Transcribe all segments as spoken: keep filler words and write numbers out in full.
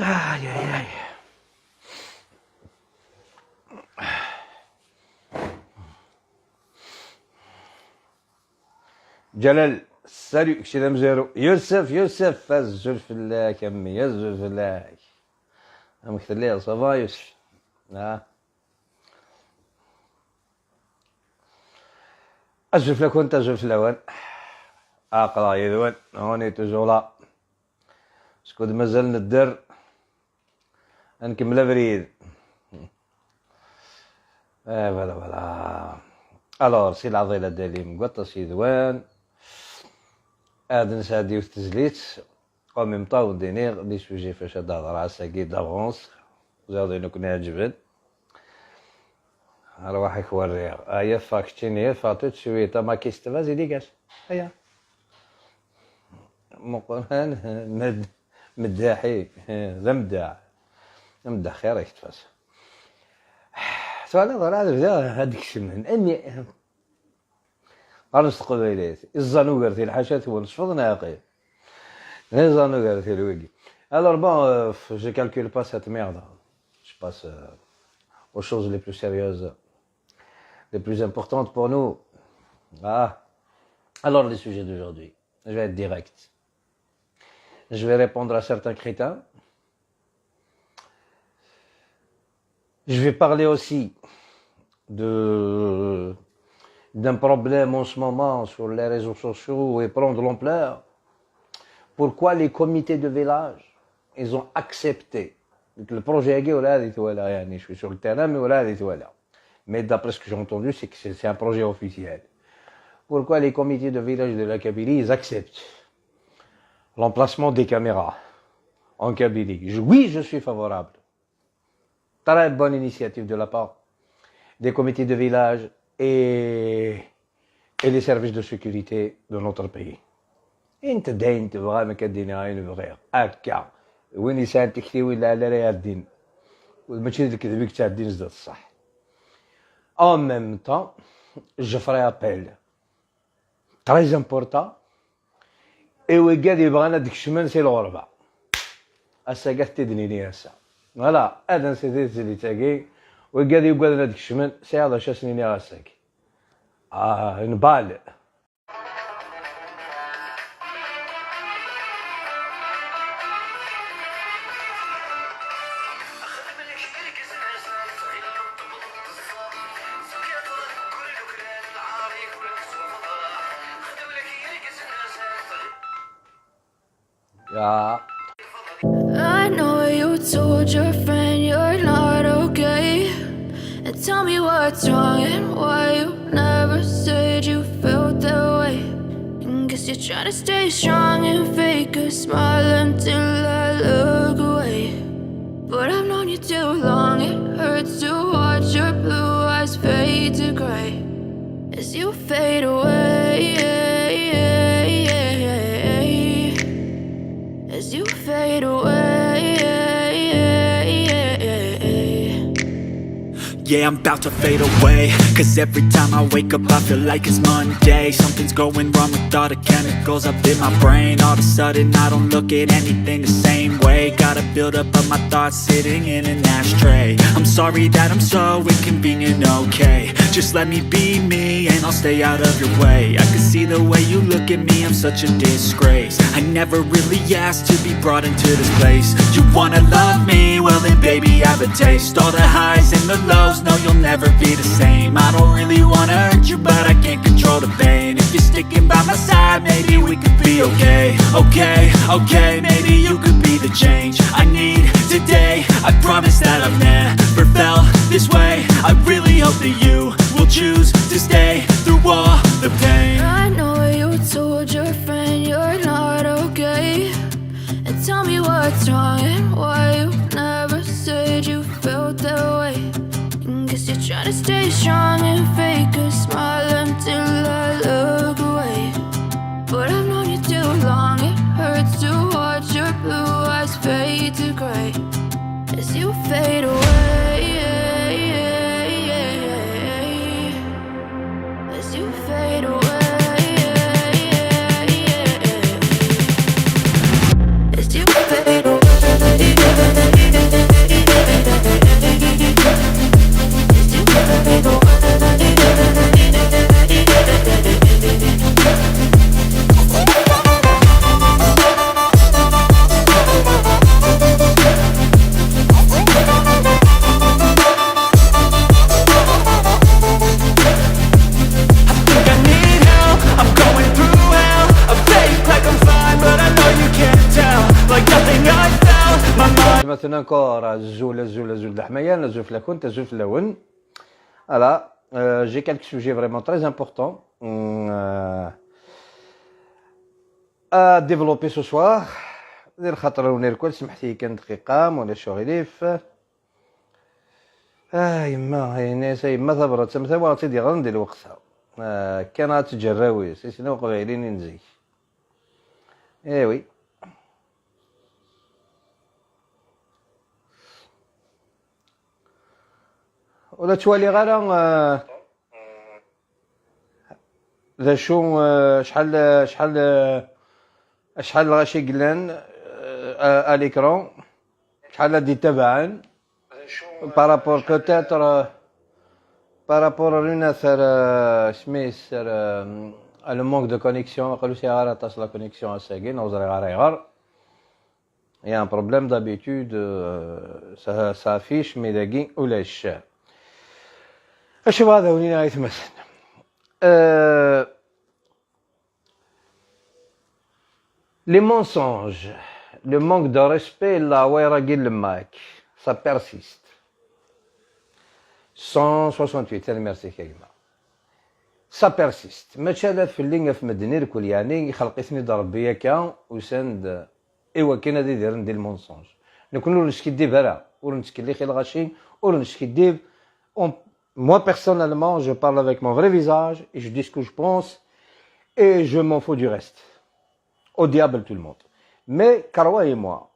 Ay, ay, ay. Ǧalal, salut, kečč d amezwaru. Yusef, Yusef, azul fell-ak, a mmi, azul fell-ak. Amek telliḍ? Ça va, Yusef? Ah. Azul fell-akent, azul fell-awen. Aql-aɣ yid-wen, on est toujours là. Skud mazal nedder, ad nkemmel abrid. Eh, voilà, voilà. Alors, si lɛaḍila dalim deg waṭas yid-wen, ad nesɛeddi yiwet tezlit, en même temps, ad d-iniɣ les sujets fac ad d-hedreɣ ass-agi d'avance, ẓriɣ d ayen i ken-iɛeǧben. Arwaḥ-ik werriɣ. Aya ffeɣ keččini, ffeɣ tout de suite. Ama kist, vas-y, dégage. Aya. Meqqran, med-, meddaḥi, d ameddaḥ. Ameddaḥ xir-ik, tfas. Twalaḍ, ara ad bdiɣ ad d-kecmen. Anni, qqaren s teqbaylit, iẓẓan ugertil, ḥaca-twen, tecfeḍ neɣ aqil? Iẓẓan ugertil, wigi. Alors, bon, euh, je calcule pas cette merde. Je passe, euh, aux choses les plus sérieuses, les plus importantes pour nous. Ah. Alors, les sujets d'aujourd'hui, je vais être direct. Je vais répondre à certains crétins. Je vais parler aussi de, d'un problème en ce moment sur les réseaux sociaux et prend de l'ampleur. Pourquoi les comités de village, ils ont accepté le projet agi, ولا هذه توالى, يعني, je suis sur le terrain, mais ولا هذه توالى. Mais d'après ce que j'ai entendu, c'est que c'est, c'est un projet officiel. Pourquoi les comités de village de la Kabylie, ils acceptent l'emplacement des caméras en Kabylie? Je, oui, je suis favorable. Très bonne initiative de la part des comités de village et, et les services de sécurité de notre pays. Int dayen tebɣam akka d-iniɣ ayen bɣiɣ. Akka. Win yesɛan tiktiwin lɛali ara iɛeddin. Mačči d lekdeb i yettɛeddin zdat ṣṣeḥ. En même temps, je ferai appel très important i wigad yebɣan ad d-kecmen si lɣerba. Ass-agi ad t-id-nini ass-a. Voilà, ad nsidi tezlit-agi. Wigad yuggaden ad d-kecmen, sɛiɣ d acu ad s-niniɣ ass-agi. Ah, une balle. Yeah. I know you told your friend you're not okay. And tell me what's wrong and why you never said you felt that way. And guess you're trying to stay strong and fake a smile until I look away. But I've known you too long, it hurts to watch your blue eyes fade to gray as you fade away. As you fade away. Yeah, I'm about to fade away. Cause every time I wake up, I feel like it's Monday. Something's going wrong with all the chemicals up in my brain. All of a sudden, I don't look at anything the same way. Gotta build up of my thoughts sitting in an ashtray. I'm sorry that I'm so inconvenient, okay? Just let me be me and I'll stay out of your way. I can see the way you look at me, I'm such a disgrace. I never really asked to be brought into this place. You wanna love me? Well then, baby, I have a taste. All the highs and the lows, no, you'll never be the same. I don't really wanna hurt you, but I can't control the pain. If you're sticking by my side, maybe we could be okay. Okay, okay, maybe you could be the change I need today. I promise that I've never felt this way. I really hope that you will choose to stay through all the pain. I know you told your friend you're not okay. And tell me what's wrong and why you never said you felt that way. And guess you're trying to stay strong and fake a smile until I look away. But I've known you too long, it hurts to watch your blue eyes fade to gray as you fade away. Maintenant encore, azul, azul, azul d leḥmaya, azul fell-akent, azul fell-awen. Voilà, euh, j'ai quelques sujets vraiment très importants, hum, euh, à développer ce soir. Di lxaṭer ur nerkul, semḥet-iyi kan dqiqa, ma ulac aɣilif. Ah, yemma, yenna-yas a yemma tabrat am ta, wa ɣ-tt-id-yeɣran di lweqt-a. Ah, kan ad teǧǧ arraw-is, isem-is uqbayli-nni n zik. Eh oui. Ur la ttwaliɣ ara, ah, d acu, ah, acḥal, acḥal, ah, acḥal n lɣaci i yellan, ah, à l'écran, acḥal ad d-itabaɛen, par rapport peut-être, ah, par rapport à une affaire, ah, isem-is, ah, le manque de connexion, aql-i ur sɛiɣ ara aṭas la connexion ass-agi, neɣ ur ẓriɣ ara ayɣer. Il y a un problème d'habitude, euh, ça, ça affiche, mais dagi ulac. Acu bɣa ad awen-iniɣ ay atmaten? Euh, les mensonges, le manque de respect, la wayra gilmak, ça persiste. Cent soixante-huit, tanemmirt-ik a gma. Ça persiste. Mačči ala fell-i, ɣef medden irkul, yeɛni ixleq-iten-id Rebbi akka, usan-d i wakken ad idiren di lmensonge. Nekni ur neskiddib ara, ur nettkellix i lɣaci, ur neskiddib. On- Moi, personnellement, je parle avec mon vrai visage et je dis ce que je pense et je m'en fous du reste. Au diable tout le monde. Mais, croyez-moi,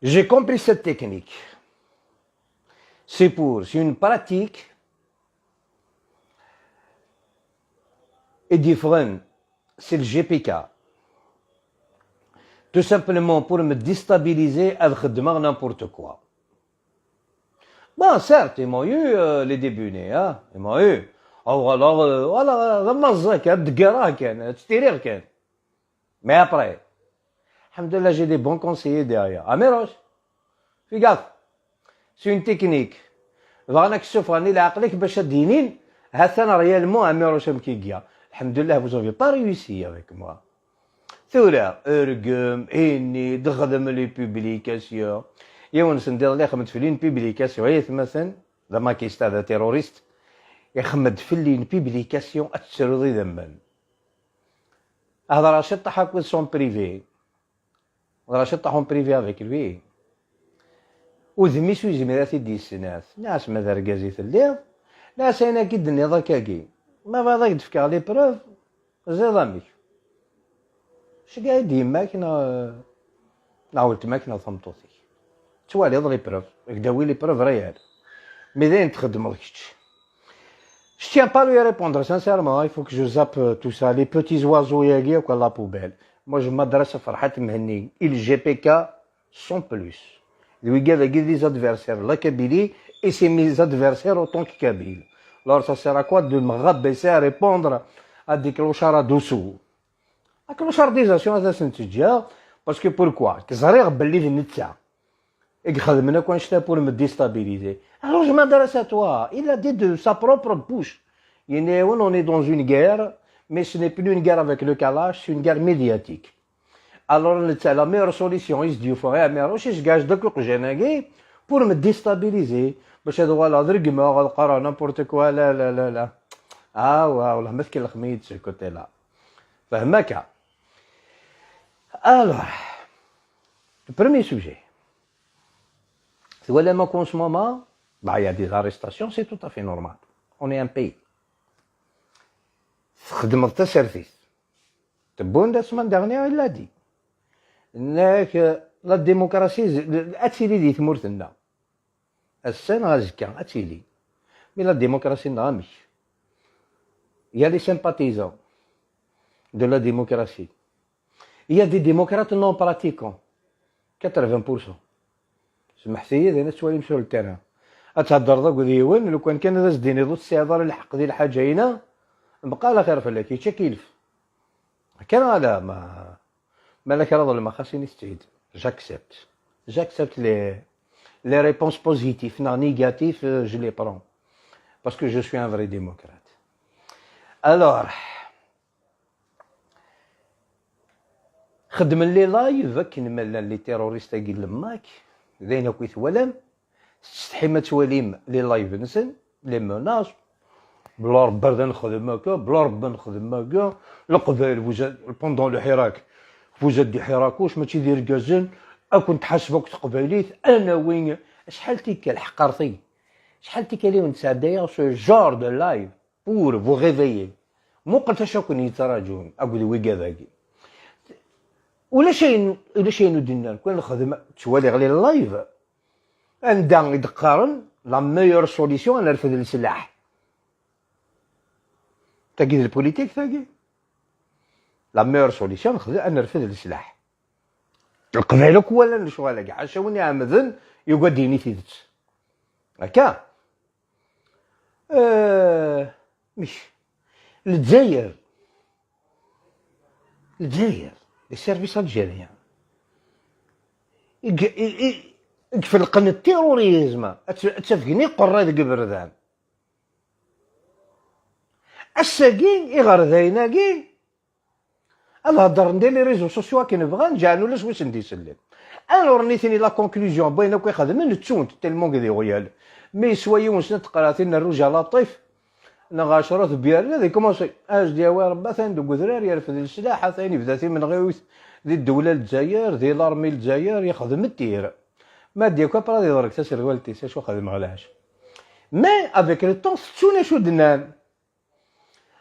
j'ai compris cette technique. C'est pour, c'est une pratique et différente. C'est le G P K. Tout simplement pour me déstabiliser, ad xedmeɣ n'importe quoi. Bon, certes, il m'a eu, euh, les débuts, hein, il m'a eu. Aw, voilà, euh, voilà, d amaẓẓa kan, d deggereɣ kan, ttiriɣ kan. Mais après, alhamdoulilah, j'ai des bons conseillers derrière. Amirouche, fais gaffe. C'est une technique. Bɣan ad k-ssufɣen i leɛqel-ik bac ad d-inin, ha-t-an réellement Amirouche amek i iga. Alhamdoulilah, vous avez pas réussi avec moi. Tura, rgem, ini, d xdem les publications. Yiwen n sendiḍ la ixemmed fell-i une publication, ay atmaten, d amakista, d terroriste. Ixemmed fell-i une publication, ad tettruḍ idammen. Hedreɣ ciṭṭaḥ akked son privé. Hedreɣ ciṭṭaḥ en privé avec lui. Udem-is ur yezmir ad t-id-yessenɛet. Nniɣ-as ma d argaz i telliḍ, nniɣ-as ayen akka i d-tenniḍ akkagi. Ma bɣiḍ ad k-d-fkeɣ les preuves, ẓiḍ amek. Ceggeɛ-iyi-d yemma-k neɣ, neɣ weltma-k neɣ tameṭṭut-ik. Ttwaliḍ les preuves, ad k-d-awi les preuves réelles. Mais d ayen txeddmeḍ kečč. Je tiens pas à lui répondre, sincèrement, il faut que je zappe, euh, tout ça. Les petits oiseaux, yagi, quoi, la poubelle. Moi, je m'adresse à Farhat Mhenni, il G P K, sans plus. D wigad-agi d les adversaires, la Kabylie, et c'est mes adversaires autant que Kabyles. Alors, ça sert à quoi de me rabaisser à répondre à des clochards à dessous? La clochardisation, ad asen-tt-ǧǧeɣ, parce que pourquoi? Ẓriɣ belli d netta i ixedmen akk annect-a pour me déstabiliser. Alors, je m'adresse à toi. Il a dit de sa propre bouche. Yenna-yawen, on est dans une guerre, mais ce n'est plus une guerre avec le Kalash, c'est une guerre médiatique. Alors, netta, la meilleure solution, i s-d-yufa i Amirouche, i s-gaz deg uqjan-agi, pour me déstabiliser, bac ad uɣaleɣ ad regmeɣ, ad qqareɣ n'importe quoi, la, la, la, la. Ah, wa, wallah, ma tkellex-iyi-d ce côté-là. Fehmeɣ akka. Alors, le premier sujet. Twalam akk en ce moment, bah, il y a des arrestations, c'est tout à fait normal. On est un pays. Txedmeḍ tasertit. Tebbunt la semaine dernière, il l'a dit. Nniɣ-ak, la démocratie, ad tili di tmurt-nneɣ. Ass-a neɣ azekka, ad tili. Mais la démocratie-nneɣ amek? Il y a les sympathisants de la démocratie. Il y a des démocrates non pratiquants. Quatre-vingts pour cent. Semḥet-iyi, d ayen ad twalim sur le terrain. Ad theddreḍ akked yiwen, lukan kan ad as-d-tiniḍ ur tesɛiḍ ara lḥeqq di lḥaǧa-ina, bqa ala xir fell-ak, yečča-k ilef. Akka neɣ ala, ma, ma la kra ḍelmeɣ, xas init-tt-id. J'accepte. J'accepte les, les réponses positives neɣ négatives, euh, je les prends. Parce que je suis un vrai démocrate. Alors, Xeddmen les lives akken ma llan les terroristes-agi n lemmak, d ayen akk i twalam. Tsetḥim ad twalim les lives-nsen, les menaces, bla Rebbi ad nexdem akka, bla Rebbi ad nexdem akka. Leqbayel, vous êtes, pendant le Hirak, vous êtes des Hirakos, mačči d irgazen. Ad kent-tḥaseb akk teqbaylit. Ad nawi, acḥal tikkal, ḥqarti, acḥal tikkal i wen-sɛeddayeɣ ce genre de live pour vous réveiller. Muqlet acu akk-n yettraǧun akked wigad-agi. Ulac ayen, ulac ayen ur d-nnan. Kwan nexdem, ttwaliɣ les lives anda i d-qqaren la meilleure solution ad nerfed leslaḥ. Tagi d lpolitik, tagi. La meilleure solution, nexdem, ad nerfed leslaḥ. Leqbayel akk walan lecɣal-agi, ḥaca win iɛemden yugad yini tidet. Akka. Eh, mec, Lezzayer, Lezzayer, les services algériens i g-, i, i, i ifelqen terrorisme, ad t-, ad tafgen iqerra deg iberdan. Ass-agi, iɣerdayen-agi, ad heddren di les réseaux sociaux akken bɣan, ǧeɛlen ulac wi sen-d-isellen. Alors nitni la conclusion n wayen akk i xedmen, ttunt tellement d iɣyal. Mi yeswa yiwen snat teqratin n rruj à la ṭif, neɣ ɛecra tebyarin, ad ikumansi, ad as-d-yawi Rebbi atan deg udrar, yerfed leslaḥ, atan yebda timenɣiwt di ddewla Lezzayer, di l'armée Lezzayer, yexdem tir. Ma d-yakk après ad iḍreg taserwalt-is, acu xedmeɣ lɛac. Mais avec le temps, tettun acu d-nnan.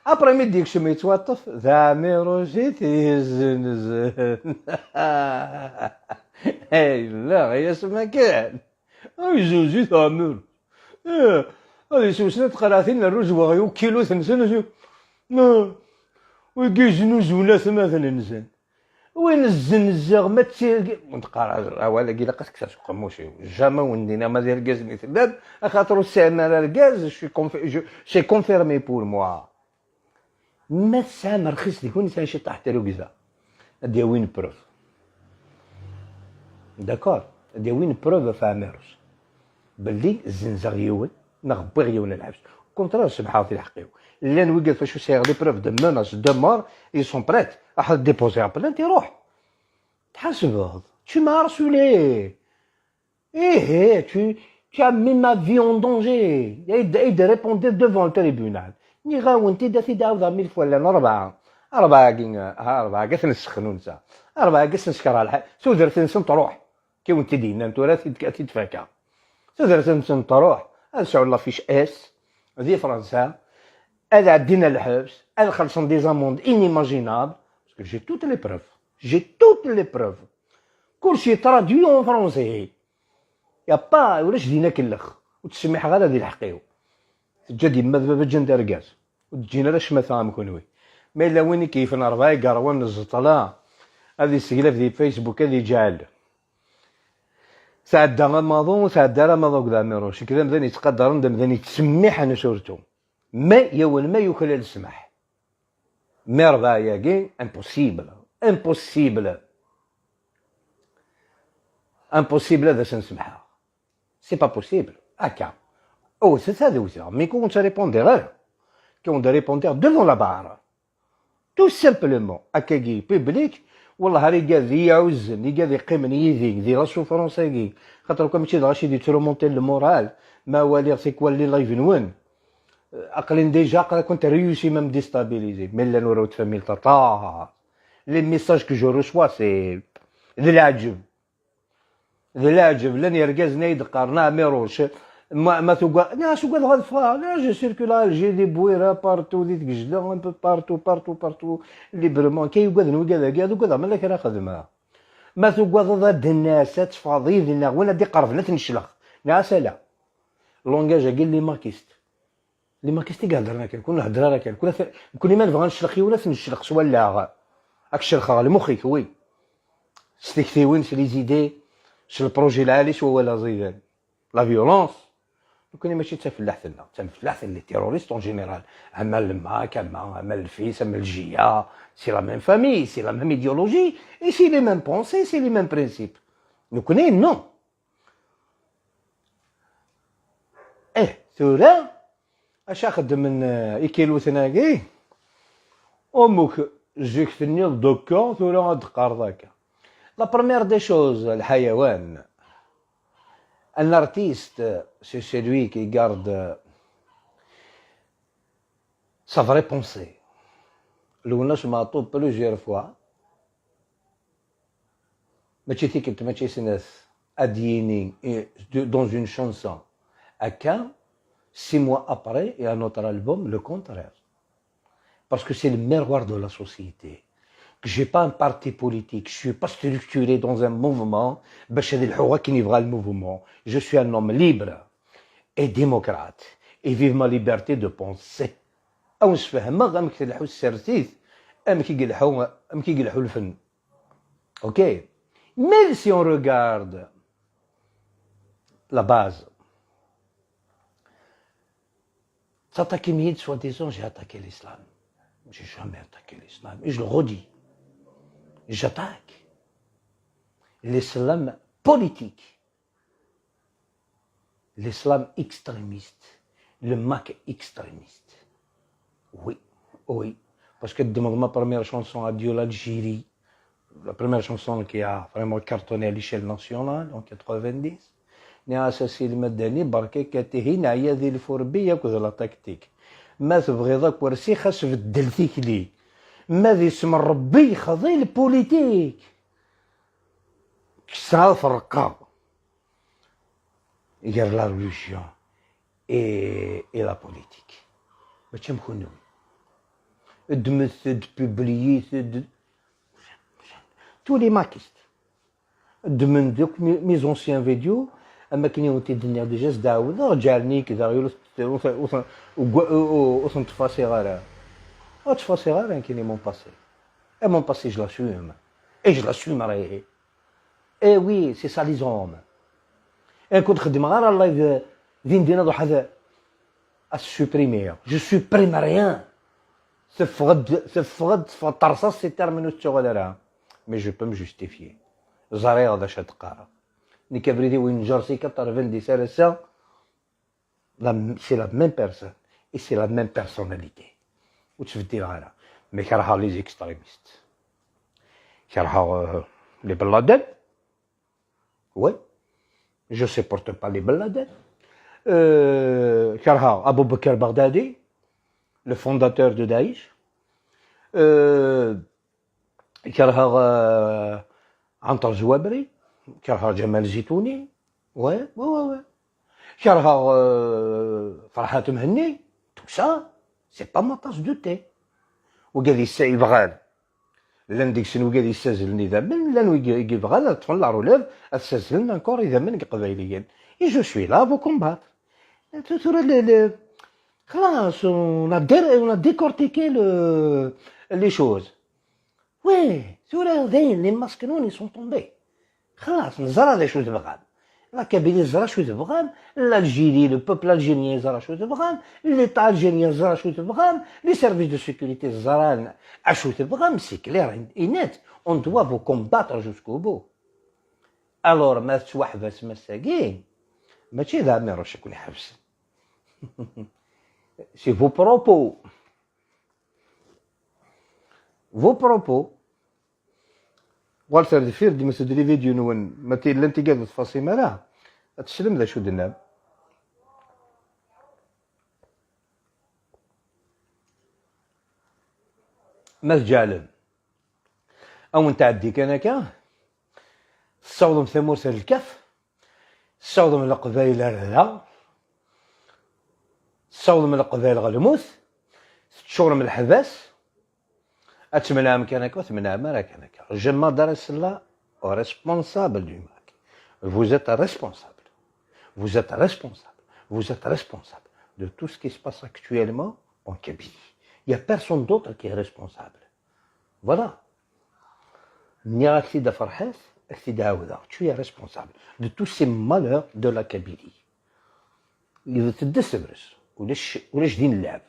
Après mi d-yekcem yettwaṭṭef, d Ɛmiruc i t-yezzenzen. Ay, la, ay asma kan. Ay, zuzit Ɛmiruc. Eh, ad yessew snat tqerɛatin n rruj, waɣ-, ukilu-t-nsen, eh, wigi yeznuzuyen atmaten-nsen. Win zzenzeɣ, ma d tirga-, ur d-qqar awal-agi, ilaq ad t-kkseɣ seg uqemmuc-iw. Jamais ur d-nniɣ ma d irgazen i tellam, axaṭer ur tesɛim ara argaz, je suis confi-, je, c'est confirmé pour moi. Ma tesɛam rxis deg-wen, sɛin ciṭaḥ n trugza. Ad d-yawi une preuve. D'accord? Ad d-yawi une preuve ɣef Ɛmiruc belli zzenzeɣ yiwen neɣ wwiɣ yiwen ɣer lḥebs. Au contraire, semmḥeɣ-t i lḥeqq-iw. Llan wigad facu sɛiɣ les preuves de menaces, de mort, ils sont prêts. Aḥ, ad déposer plainte, iruḥ. Tḥasbeḍ, tu m'as harcelé. Ihi, tu, tu as mis ma vie en danger. Et de, et de répondre devant le tribunal. Nniɣ-awen-t-id, ad t-id-ɛawdeɣ mille fois, llan rebɛa. Rebɛa-agi, ha, rebɛa-agi ad ten-ssexnunseɣ. Rebɛa-agi ad sen-sekreɣ lḥal. Tudert-nsen truḥ. Kiwen t-id-yennan tura, ad t-id-, ad t-id-fakaɣ. Tudert-nsen truḥ, ad sɛun la fiche S di Fransa, ad ɛeddin ɣer lḥebs, ad xellṣen des amendes inimaginables, parce que j'ai toutes les preuves. J'ai toutes les preuves. Kulci traduit en français. Y a pas, ulac din akellex. Ur ttsemmiḥeɣ ara di lḥeqq-iw. Teǧǧa-d yemma d baba, ǧǧan-d argaz. Ur d-ǧǧin ara ccmata am kunwi. Ma yella win i keyfen rebɛa igeṛwan n ẓẓeṭla, ad yesseglaf di Facebook, ad iǧɛel. Sɛedda amaḍu, ur sɛedda ara amaḍu akked Ɛmiruc. Nekk d amdan yettqadaren, d amdan yettsemmiḥen surtout. Mais yiwen ma yuklal ssmaḥ. Mais rebɛa-agi, impossible. Impossible. Impossible ad asen-semḥeɣ. C'est pas possible. Akka. Wwtet ad wteɣ. Mais qu'on ne répondre ara. Qu'on de répondre devant la barre. Tout simplement. Akkagi, public, wallah, ar igad i iɛuzzen, igad iqqimen yid-i, di la souffrance-agi. Xaṭer akka mačči d ɣaci di trumonter le moral. Ma waliɣ tikwal les lives-nwen, aql-in déjà aql-akent réussi ma me déstabiliser. Mais llan ur tfehmem aṭas. Les messages que je reçois, c'est d leɛǧeb. D leɛǧeb, llan yergazen ay d-qqaren, "Ah, Ɛmiruc, ma, ma tuga-, nniɣ-as ugadeɣ ad ffɣeɣ, là, je circule à Alger, di Bouira, partout, di Tgejda, un peu partout, partout, partout, librement." Kay ugaden wigad-agi, ad ugadeɣ ma la kra xedmeɣ. Ma tugadeḍ ad d-nas, ad teffɣeḍ yid-neɣ, win ad d-iqerben ad t-neclex. Nniɣ-as ala. Langage-agi n les makistes. Les makistes i iheddren akken, kun nhedder ara kan. Kun at-, kun ma nebɣa neclex yiwen, ad t-neclex s wallaɣ. Ad k-celxeɣ lmux-ik, oui. S tiktiwin, s les idées, s le projet lɛali, s wawal aẓidan. La violence. Nekkni mačči d tafellaḥt-nneɣ, d tafellaḥt n les terroristes en général. Ama le MAK, ama, ama le FIS, ama le JIA, c'est la même famille, c'est la même idéologie, et c'est les mêmes pensées, c'est les mêmes principes. Nekkni, non. Eh, tura, acu xeddmen, eh, ikiluten-agi? Umuk, zik tenniḍ d'accord, tura ad d-teqqareḍ akka. La première des choses, lḥayawan, un artiste, c'est celui qui garde sa vraie pensée. Lwennas Meɛṭub plusieurs fois, mačči tikkelt, mačči snat, ad d-yini, eh, de- dans une chanson, akka, six mois après, il y a un autre album, le contraire. Parce que c'est le miroir de la société. Que j'ai pas un parti politique, je suis pas structuré dans un mouvement, باش ad lḥuɣ akken yebɣa le mouvement. Je suis un homme libre et démocrate et vive ma liberté de penser. Ad wen-sfehmeɣ amek tleḥḥu tsertit, amek i yelḥu, amek i yelḥu lfen. Ok. Mais si on regarde la base, t'attaques-moi, soi-disant, j'ai attaqué l'islam. J'ai jamais attaqué l'islam. Et je le redis. J'attaque l'islam politique. L'islam extrémiste. Le Mac extrémiste. Oui, oui. Parce que de ma première chanson, Adieu l'Algérie, la première chanson qui a vraiment cartonné à l'échelle nationale en quatre-vingt-dix, nniɣ-as a Si Lmadani, berka-k atihin, ɛya di lfurbi akked la tactique. Ma tebɣiḍ akersi, xas beddel tikli. Ma d isem n Rebbi, xḍi lpulitik. Kkseɣ ad ferqeɣ gar la religion et, et la politique. Mačči am kunwi. Ddmet-d, publiyit-d. Tous les makistes. Ddmen-d akk mes, mes anciens vidéos, am akken i wen-t-id-nniɣ déjà, sdeɛwdeɣ, ǧeɛlen-iyi-k daɣ ur ur ur ur ur ten-ttfasiɣ ara. Ur ttfasiɣ ara, nekkini mon passé. Et mon passé, je l'assume. Et je l'assumerai. Eh oui, c'est ça les hommes. Eh, ur xeddmeɣ ara live din din ad ruḥ ad à supprimer. Je supprime rien. Teffeɣ-d, teffeɣ-d, teffeɣ-d terṣaṣt, c'est terminé, ur tettuɣal ara. Mais je peux me justifier. Ẓriɣ d acu ad qqareɣ. Nekk abrid-iw yenǧer si quatre-vingt-dix ar ass-a, la, c'est la même personne et c'est la même personnalité. Ur ttbeddileɣ ara. Mais kerheɣ les extrémistes. Kerheɣ, euh, les Bin Laden. Oui. Je supporte pas les Bin Laden. Euh, kerheɣ Abou Bakr Baghdadi, le fondateur de Daesh. Euh, kerheɣ, euh, Antar Zouabri. Kerheɣ Jamal Zitouni. Ouais, ouais, ouais, ouais. Kerheɣ, euh, Ferhat Mhenni. Tout ça, c'est pas ma tasse de thé. Wigad yessa-, yebɣan. Llan deg-sen wigad yessazzlen idammen, llan wigi i yebɣan ad ṭṭfen la relève, ad ssazzlen encore idammen deg Iqbayliyen. Et je suis là à vous combattre. Tura le, le, خلاص, on a dé-, on a décortiqué le, les choses. Oui, tura dayen, les masques, non, ils sont tombés. Xalaṣ, neẓra d acu tebɣam. La Kabylie teẓra acu tebɣam, l'Algérie, le peuple algérien yeẓra acu tebɣam, l'État algérien yeẓra acu tebɣam, les services de sécurité ẓran acu tebɣam, c'est clair et net, on doit vous combattre jusqu'au bout. Alors, ma tettwaḥbasem ass-agi, mačči d Ɛmiruc i ken-iḥebsen. C'est vos propos. Vos propos. Walter, deffir ddmet-d les vidéos-nwen, ma t-, llant igad ur tfasim ara, ad teslem d acu d-nnam. Ma tǧeɛlem, ad wen-tɛeddi kan akka, tessawḍem tamurt ar lkaf, tessawḍem Leqbayel ar da, tessawḍem Leqbayel ɣer lmut, teččurem leḥbas, ad temneɛem kan akka, ur temneɛem ara kan akka. Je m'adresse là aux responsables du MAK. Vous êtes responsable. Vous êtes responsable. Vous êtes responsable de tout ce qui se passe actuellement en Kabylie. Il y a personne d'autre qui est responsable. Voilà. Nniɣ-ak-t-id a Ferḥat, ad k-t-id-ɛawdeɣ. Tu es responsable de tous ces malheurs de la Kabylie. Yebdet-d asebres. Ulac, ulac din lɛeb.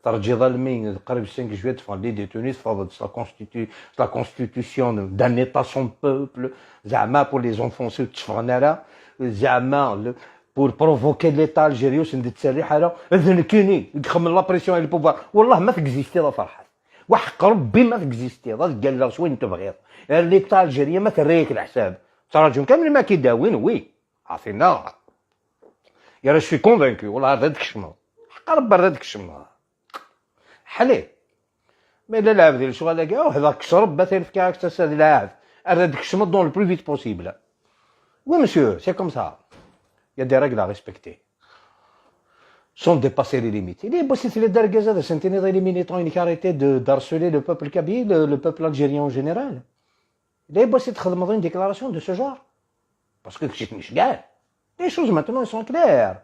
Terǧiḍ almi d qrib cinq juillet teffɣen les détenus, teffɣeḍ-d s la constitu-, s la constitution d'un État sans peuple, zeɛma pour les enfoncer ur tteffɣen ara, zeɛma le, pour provoquer l'État algérien ur sen-d-ttseriḥ ara, d nekkini i ixemmen la pression et le pouvoir. Wallah ma texistiḍ a Ferḥat. Waḥeq Rebbi ma tegzistiḍ, ad galleɣ s wayen tebɣiḍ. Ar l'État algérien ma terra-yak leḥsab. Ttraǧun kan melmi ad k-id-awin, wi. Ɛṭina. Yerra je suis convaincu, wallah ar d ad tkecmeḍ. Ḥeq Rebbi ar d ad tkecmeḍ. Ḥli. Ma yella lɛebd di lecɣal-agi, oh, hḍeṛ kkes Rebbi ad t-yefk aksas ad lɛebd. Ar d ad tkecmeḍ dans le plus vite possible. Oui, monsieur, c'est comme ça. Il y a des règles à respecter. Sans dépasser les limites. Il est possible de dire, les gars, de sentir les militants, une carité de, d'harceler le peuple kabyle, le, le peuple algérien en général. Il est possible de faire une déclaration de ce genre. Parce que c'est une. Les choses maintenant, elles sont claires.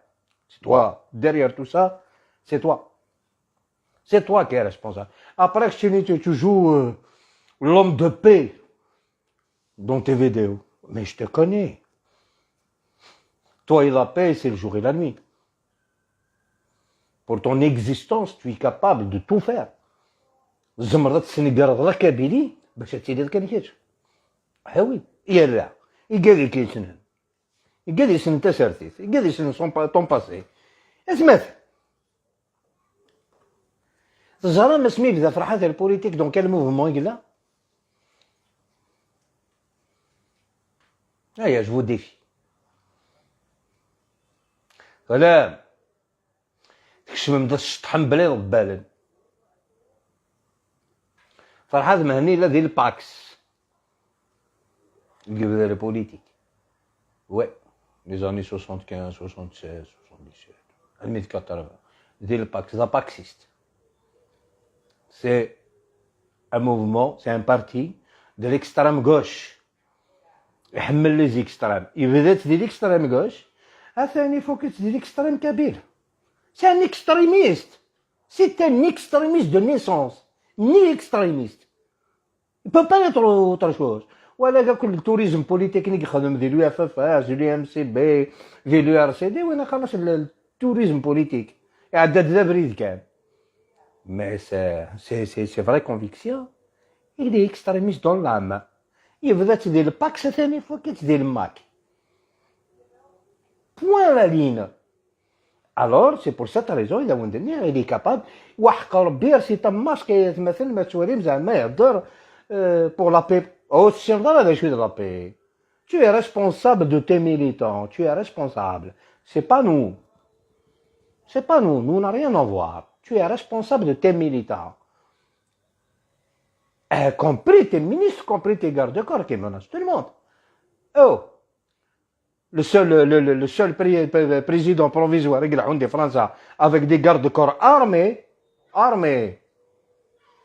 C'est toi. Derrière tout ça, c'est toi. C'est toi qui es responsable. Après que tu es toujours, euh, l'homme de paix dans tes vidéos. Mais je te connais. Toi et la paix, c'est le jour et la nuit. Pour ton existence, tu es capable de tout faire. Tzemreḍ ad tesnegreḍ la Kabylie bac ad tiliḍ kan kečč. Ah oui, yerra. Igad i k-yessnen. Igad yessnen tasertit. Igad yessnen son pa-, ton passé. Atmaten. Teẓram asmi yebda Ferḥat ar politique, dans quel mouvement i yella? Aya, je vous défie. Twalam? Tkecmem-d ad tceṭṭḥem bla iḍebbalen. Ferḥat Mhenni yella di le PACS. Deg yebda la politique. Ouais. Les années soixante-quinze, soixante-seize, soixante-dix-sept. Almi d quatre-vingts. Di le PACS, la PACSiste. C'est un mouvement, c'est un parti de l'extrême gauche. Iḥemmel les extrêmes. Yebda-tt di l'extrême gauche. Atan ifuk-itt di l'extrême kabyle. C'est un extrémiste. C'est un extrémiste de naissance. Né extrémiste. Il peut pas être autre chose. Wala akk le tourisme politique i yexdem di l'U F F S, di l'U M C B, di l'U R C D, win xalas le, le tourisme politique. Iɛedda-d d abrid kan. Mais c'est, c'est, c'est, c'est vraie conviction. Il est extrémiste dans l'âme. Yebda-tt di le PACS, atan ifuk-itt di le MAK. Point la ligne. Alors, c'est pour cette raison, il a dit, il est capable. Waḥeq Rebbi, c'est un masque, مثلا, ma tettwalim, زعما يهضر, euh, pour la paix. Oh, c'est vrai, la paix. Tu es responsable de tes militants. Tu es responsable. C'est pas nous. C'est pas nous. Nous, on n'a rien à voir. Tu es responsable de tes militants. Euh, compris tes ministres, compris tes gardes-corps qui menacent tout le monde. Oh, le seul, le, le, le seul pré-, pré-, président provisoire, avec des gardes-corps armés, armés,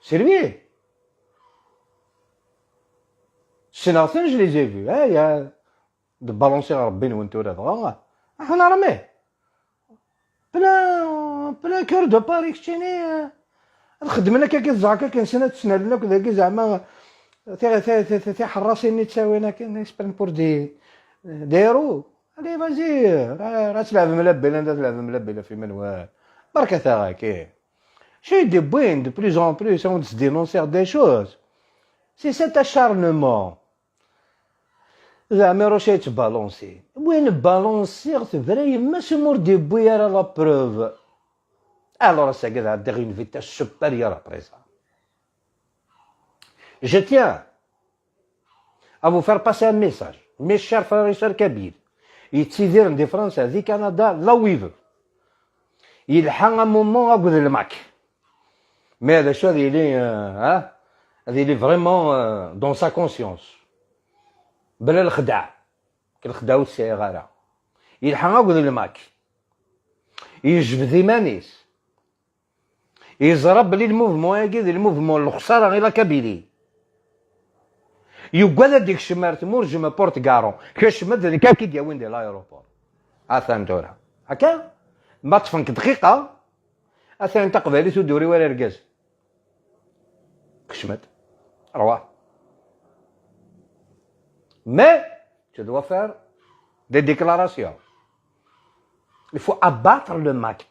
c'est lui. Ces nations, je les ai vus, hein, il y a de balancer à Rabbi, on tour à droite. Ah, on armé. Plein, plein cœur de Paris, keččini, eh, ad xedmen akka, akka, ẓẓeɛ akka, kan sena ttnalen akk dagi, zeɛma, ti-, ti-, ti-, ti-, tiḥerrasin-nni ttawin akka, exprès pour des, des héros. Allez, vas-y, ra-, ra tleɛbem la belle, anda tleɛbem la belle, fi menwal. Barka taɣak, eh. Chay d-yewwin, de plus en plus, on se dénoncer des choses. C'est cet acharnement. Zeɛma iruc ay ttbalansi. Win balansiɣ tebra yemma-s umi ur d-yewwi ara la preuve. Alors, ass-agi ad ɛeddiɣ une vitesse supérieure à présent. Je tiens à vous faire passer un message. Mes chers frères et sœurs kabyles, yettidiren di Fransa, di Canada, là où ils veulent. Yelḥa un moment akked le MAK. Mais d acu ad yili, euh, hein? Ad yili vraiment, euh, dans sa conscience. Bla lexdeɛ. Lexdeɛ ur t-sɛiɣ ara. Yelḥa akked le MAK. Yejbed iman-is. Yeẓra belli le mouvement-agi d le mouvement n lexsara i la Kabylie. Yuggad ad d-ikcem ar tmurt, jem porte garant. Kecm-d, d nekk ad k-id-yawin di l'aéroport. Atan tura. Akka? Ma ṭṭfen-k dqiqa, atan taqbaylit ur d-uri wara argaz. Kecm-d. Rwa. Mais, tu dois faire des déclarations. Il faut abattre le MAK.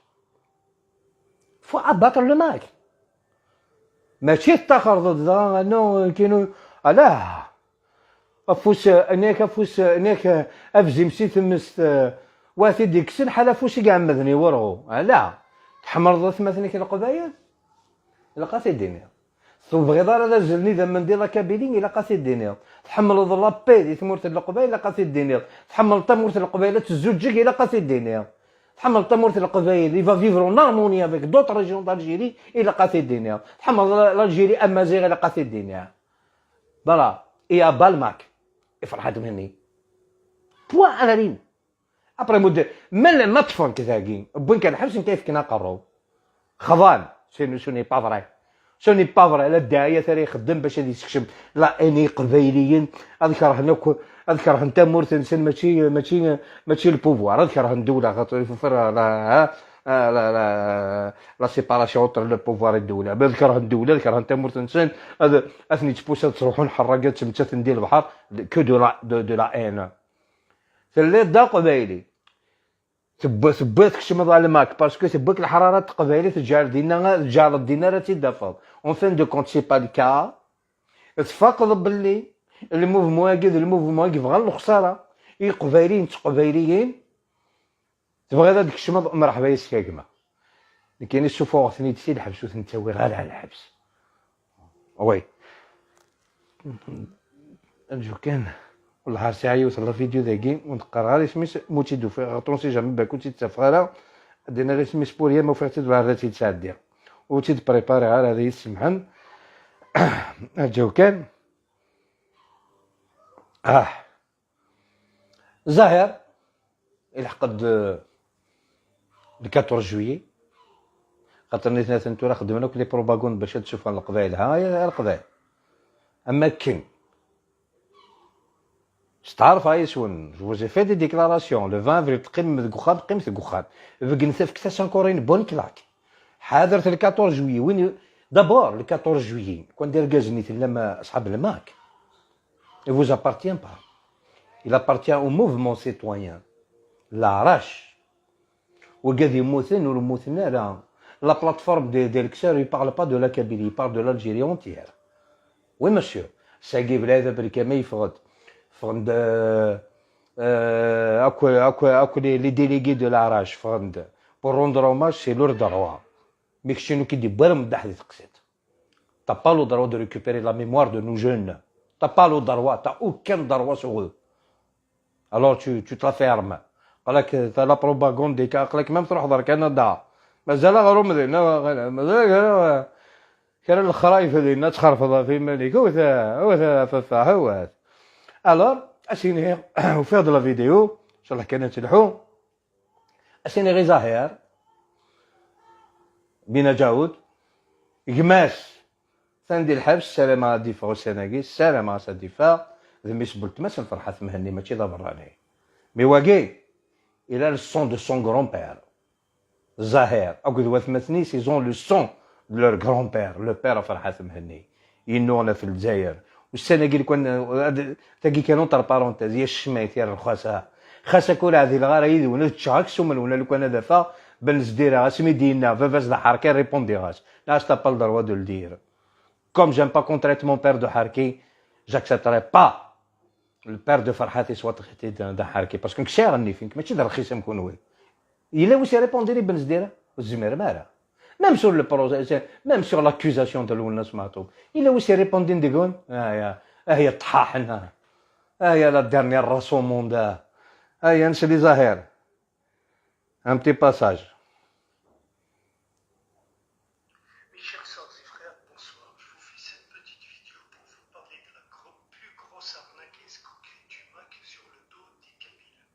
Faut abattre le MAK. Mačči tettaxreḍ-d dɣa, non, kinu, ala. Afus, nek, afus, nek, abzim si tmest, wa t-id-ikksen, ḥal afus i iɛemmden i wurɣu. Ala. Tḥemmleḍ atmaten-ik Leqbayel? Ilaq ad t-id-iniḍ. Tebɣiḍ ara ad azzlen idammen di la Kabylie, ilaq ad t-id-tiniḍ. Tḥemmleḍ la paix di tmurt n Leqbayel, ilaq ad t-id-tiniḍ. Tḥemmleḍ tamurt n Leqbayel ad tezzuǧǧeg, ilaq ad t-id-tiniḍ. Tḥemmleḍ tamurt n Leqbayel, il va vivre en harmonie avec d'autres régions d'Algérie, ilaq ad t-id-tiniḍ. Tḥemmleḍ l'Algérie amaziɣ, ilaq ad t-id-tiniḍ. Voilà. Et à bas le MAK. I Ferḥat Mhenni. Point à la ligne. Après, mudde, ma llan ma ṭṭfen-k dagi, wwin-k ɣer lḥebs, nekk ay fken aqerru. Xḍan. Ce n'est pas vrai. Ce n'est pas vrai. La ddaɛiyat ara ixeddem bac ad yessekcem la haine i Iqbayliyen, ad kerhen akk, ad kerhen tamurt-nsen, mačči, mačči, mačči le pouvoir, ad kerhen ddewla, xaṭer iffer la, la, la, la séparation entre le pouvoir et ddewla. Ma ad kerhen ddewla, ad kerhen tamurt-nsen, ad, ad ten-yettpus ad ttruḥun ḥerraga, ad ttmettaten di lebḥer, que de la, de, de la haine. Telliḍ d aqbayli. Tewwa-, tewwa-, tkecmeḍ ɣer lmak, parce que tewwa-k leḥrara n teqbaylit, tǧeɛleḍ dinna, tǧeɛleḍ dinna ara tt-id-tafeḍ. En fin de compte, c'est pas le cas. Tfaqeḍ belli lmuvmu-agi d lmuvmu-agi bɣan lexsara i Iqbayliyen d Teqbayliyin. Tebɣiḍ ad d-tkecmeḍ, mreḥba yes-k a gma. Nekkini ssufuɣeɣ-ten-id si lḥebs, ur ten-ttawiɣ ara ɣer lḥebs. Oui. Rǧu kan. Wellah ar sɛiɣ yiwet la vidéo dagi, ur d-qqareɣ ara isem-is, ma ur tt-id-ufiɣ, xaṭer on sait jamais, balak ur tt-id-ttafeɣ ara. Ad d-iniɣ isem-is, pour rien ma ufiɣ-tt-id, bɛed ad tt-id-sɛeddiɣ. Ur tt-id-prépareɣ ara, ad iyi-tsemḥem. Rǧu kan. Ah. Zahir, ilḥeq-d le quatorze juillet, xaṭer nitni atan tura xeddmen akk les propagandes bac ad d-sufɣen Leqbayel. Ha, ya Leqbayel. Am akken. Steɛṛfeɣ yes-wen, je vous ai fait des déclarations. Le vingt avril, teqqimem deg uxxam, qqimet deg uxxam. Begnet, fket-as encore une bonne claque. Ḥadret le quatorze juillet. Win, d'abord, le quatorze juillet, nekk d argaz-nni tellam, a, asḥab lmak. Il vous appartient pas. Il appartient au mouvement citoyen. Leɛrac. Wigad yemmuten ur mmuten ara. La plateforme des, des lecteurs, il parle pas de la Kabylie, il parle de l'Algérie entière. Oui, monsieur. Sagi belɛid aberkan ma yeffeɣ-d. Ffɣen-d, euh, euh, akk, akk, akk les, les délégués de Leɛrac ffɣen-d. Pour rendre hommage, c'est leur droit. Mais keččini ur k-id-iwwi ara umeddaḥ di teqsiṭ. T'as pas le droit de récupérer la mémoire de nos jeunes. T'as pas le droit, t'as aucun droit sur eux. Alors tu, tu te la fermes. Aql-ak, t'as la propagande des cas, aql-ak même tṛuḥeḍ ar Canada. Mazal aɣrum dinna, mazal kra, kra n lexrayef dinna txerfeḍ ɣef iman-ik. Wet, wet a Fafaḥ, wet. Alors, a s-iniɣ, ufiɣ-d la vidéo, inchallah kan ad telḥu. A s-iniɣ i Zahir, Bina Ǧawed, gma-s, atan di lḥebs, ssarameɣ ad d-iffeɣ ussan-agi, ssarameɣ-as ad d-iffeɣ, d mmi-s n weltma-s n Ferḥat Mhenni, mačči d aberrani. Mais wagi, il a le sang de son grand-père. Zahir akked watmaten-is, ils ont le sang de leur grand-père, le père Ferḥat Mhenni. Yennuɣna ɣef Lezzayer. Ussan-agi, lukan, ad, tagi kan entre parenthèses, ya ccmayt, ya rxasa. Xas akka ur ɛdileɣ ara yid-wen, ad ččeɣ aksum-nwen, lukan ad afeɣ Ben Zdira, asmi d-yenna baba-s d aḥerki, répondiɣ-as. Nniɣ-as, t'as pas le droit de le dire. Comme j'aime pas qu'on traite mon père de ḥerki, j'accepterai pas le père de Ferḥat soit traité d'un, d'un ḥerki. Parce que nekk sɛiɣ nnif, nekk mačči d rxis am kunwi. Yella wi s-irépondin i Ben Zdira? Ur tezmirem ara. Même sur le procès, même sur l'accusation de Lwennas Meɛtub. Yella wi s-irépondin deg-wen? Ah ya, ah ya ṭṭḥaḥen, ah. Ah ya la dernière race au monde, ah. Ah ya, nsel i Zahir. Un petit passage. Mes chers sœurs et frères, bonsoir. Je vous fais cette petite vidéo pour vous parler de la gro-, plus grosse arnaque et escroquerie du MAK sur le dos des Kabyles.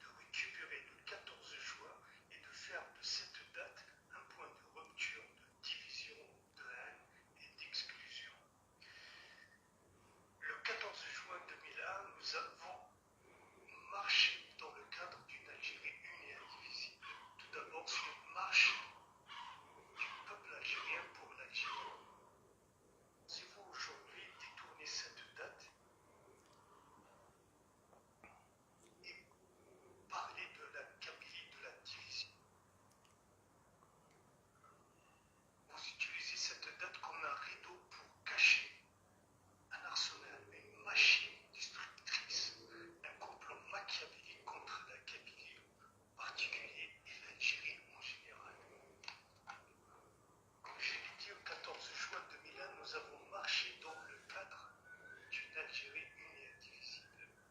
De récupérer le quatorze juin et de faire de cette date un point de rupture, de division, de haine et d'exclusion. Le quatorze juin deux mille un, nous avons marché dans le cadre d'une Algérie unie et indivisible. Tout d'abord,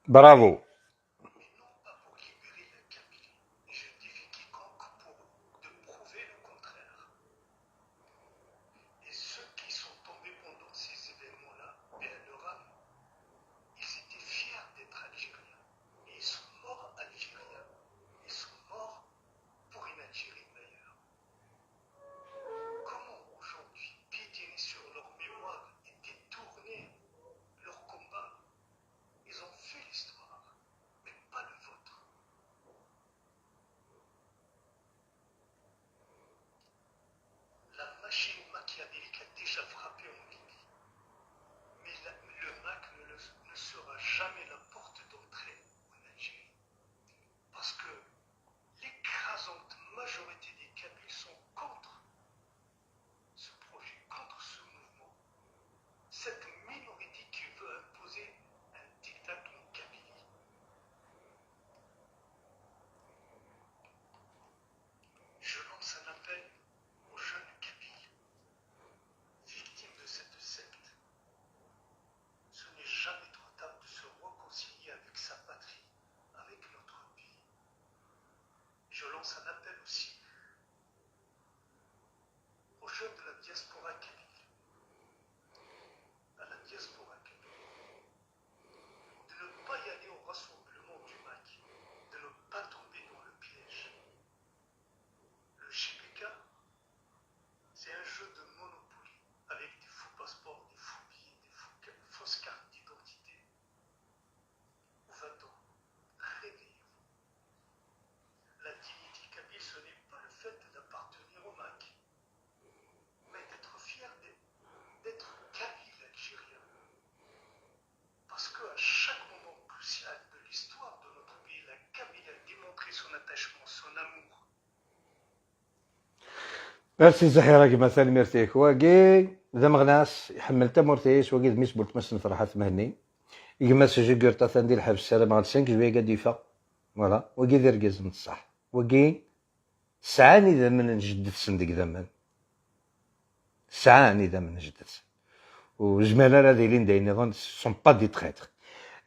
Bravo. Et ceux qui sont tombés pendant ces événements-là, et à leur âme, ils étaient fiers d'être Algériens. Et ils sont morts Algériens. Ils sont morts pour une Algérie meilleure. Comment aujourd'hui piétiner sur leur mémoire et détourner leur combat ? Ils ont fait l'histoire, mais pas le vôtre. La machine machiavélique a déjà frappé en Libye, mais la- le MAK ne, le- ne sera jamais la porte d'entrée en Algérie. Parce que l'écrasante majorité des Kabyles sont contre ce projet, contre ce mouvement. Cette minorité qui veut imposer un diktat en Kabylie. Je lance un appel aux jeunes Kabyles victimes de cette secte. Ce n'est jamais trop tard de se réconcilier avec sa patrie, avec notre pays. Je lance un appel aussi aux jeunes de la diaspora kabyle, à la diaspora kabyle, de ne pas y aller au rassemblement du MAK, de ne pas tomber dans le piège. Le J P K, c'est un jeu de Monopoly avec des faux passeports, des faux billets, des faux ca- fausses cartes d'identité. Où va-t-on ? Réveillez-vous. La dignité kabyle, ce n'est pas le fait d'appartenir au MAK, mais d'être fier d'être d'être kabyle algérien. Parce qu'à chaque moment crucial de l'histoire de notre pays, la Kabylie a démontré son attachement, son amour. Merci Zahira gma, tanemmirt-ik. Wagi d ameɣnas, iḥemmel tamurt-is, wagi d mmi-s n weltma-s n Ferḥat Mhenni. Gma-s Jugurt atan di lḥebs, ssarameɣ le cinq juillet ad d-yeffeɣ. Voilà, wagi d argaz n ṣṣeḥ. Wagi sɛan idammen n jeddet-sen deg idammen. Sɛan idammen n jeddet-sen. Ur zmiren ara ad ilin d ayen nniḍen, ce sont pas des traîtres.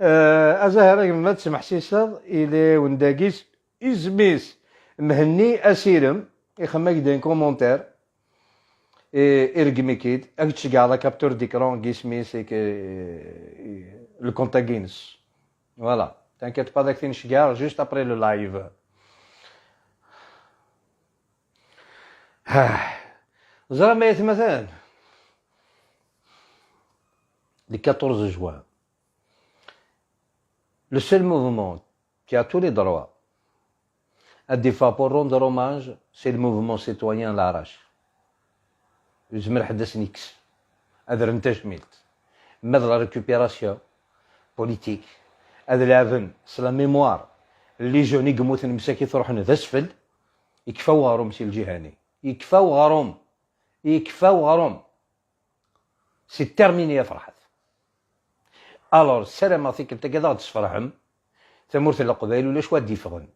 Euh, a Zahra gma, ad tmeḥsiseḍ, ili wendagis, isem-is Mhenni Asirem, ixemmem-ak-d un commentaire, i, ireggem-ik-id, ad k-d-ceggɛeɣ la capture d'écran n yisem-is, i, i, le contact-ines. Voilà. T'inquiète pas, ad ak-t-in-ceggɛeɣ juste après le live. Ah. Ẓram ay atmaten, le quatorze juin, le seul mouvement qui a tous les droits ad d-iffeɣ pour rendre hommage, c'est le mouvement citoyen Larac. Yezmer ḥedd ad sen-ikkes, ad rren tajmilt. Ma d la récupération politique, ad leɛben s la mémoire n les jeunes i yemmuten msakit ruḥen d asfel, yekfa uɣrum si lǧiha-nni. Yekfa uɣrum. Yekfa uɣrum. C'est terminé a Ferḥat. Alors, ssarameɣ tikkelt-agi ad aɣ-d-tesferḥem. Tamurt n Leqbayel ulac wa d-yeffɣen.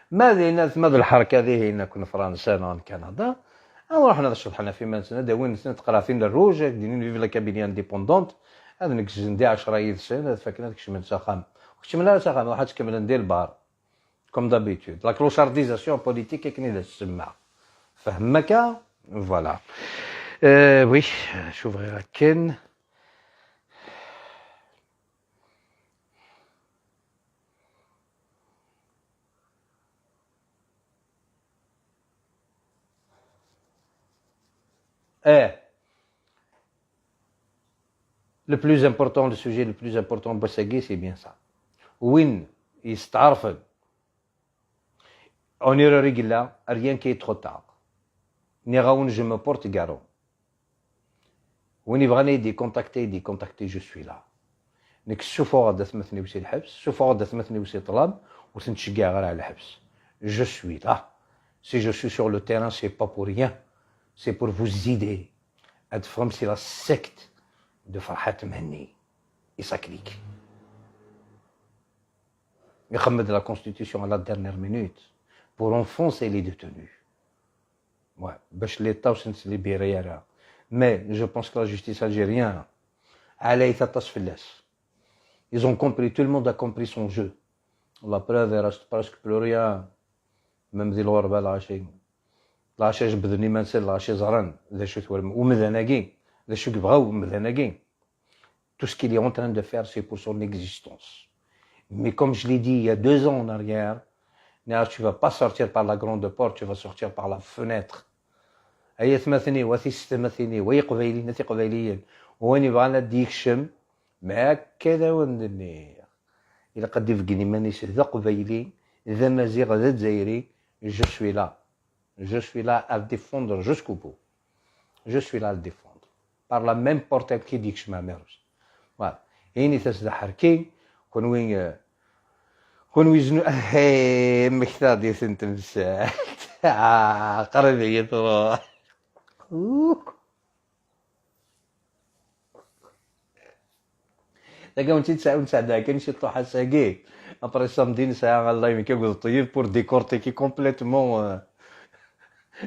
Ma d ayna, ma d lḥerka dihin akk n Fransa neɣ n Kanada, ad ruḥen ad ceḍḥen ɣef iman-nsen, ad awin snat teqraɛtin n rruj, ad d-inin vive la Kabylie indépendante, ad neggzen di ɛecra yid-sen, ad faken ad kecmen s axxam. Ur keččmen ara s axxam, ruḥ ad tkemmlen di lbar. Comme d'habitude. La clochardisation politique akken i d as-semmaɣ. Fehmen akka? Voilà. Euh, oui, je voudrais akken. Eh, le plus important, le sujet le plus important n wass-agi, c'est bien ça. Win yesteɛṛfen en erreur i yella, rien n'est trop tard. Nniɣ-awen, je me porte garant. Win yebɣan ad yi-d-ikontakti, ad yi-d-ikontakti, je suis là. Nekk ssufuɣeɣ-d atmaten-iw si lḥebs, ssufuɣeɣ-d atmaten-iw si ṭṭlam, ur ten-ttceggiɛeɣ ara ɣer lḥebs. Je suis là. Si je suis sur le terrain, c'est pas pour rien. C'est pour vous aider. Ad teffɣem si la secte de Ferhat Mhenni et sa clique. Ixemmem-d la constitution à la dernière minute pour enfoncer les détenus. Ouais, باش l'État ur sen-libéré ara. Mais je pense que la justice algérienne ɛlayet aṭas fell-as. Ils ont compris, tout le monde a compris son jeu. La preuve, il reste presque plus rien. Même di lɣerba, lɣaci, lɣaci jebden iman-nsen, lɣaci ẓran d acu-t wemdan-agi, d acu yebɣa wemdan-agi. Tout ce qu'il est en train de faire, c'est pour son existence. Mais comme je l'ai dit il y a deux ans en arrière, non, tu vas pas sortir par la grande porte, tu vas sortir par la fenêtre. Ay atmaten-iw, a tisetmatin-iw, ay iqbayliyen, a tiqbayliyin, win yebɣan ad d-yekcem, ma akka d awen-d-nniɣ, ilaq ad d-ibeggen iman-is d aqbayli, d amaziɣ, d azzayri. Je suis là. Je suis là à le défendre jusqu'au bout. Je suis là à le défendre. Par la même porte amek i d-yekcem Ɛmiruc. Voilà. Init-as d aḥerki, kunwi, euh, kunwi znu, hey, mmektaɣ-d i temsalt. Ah, qrib iyi truḥ. Ouh. Dagi ur nesɛedda kan ciṭuḥ ass-agi. Après samedi nesɛa un live akked Ṭeyyeb pour décortiquer complètement, euh,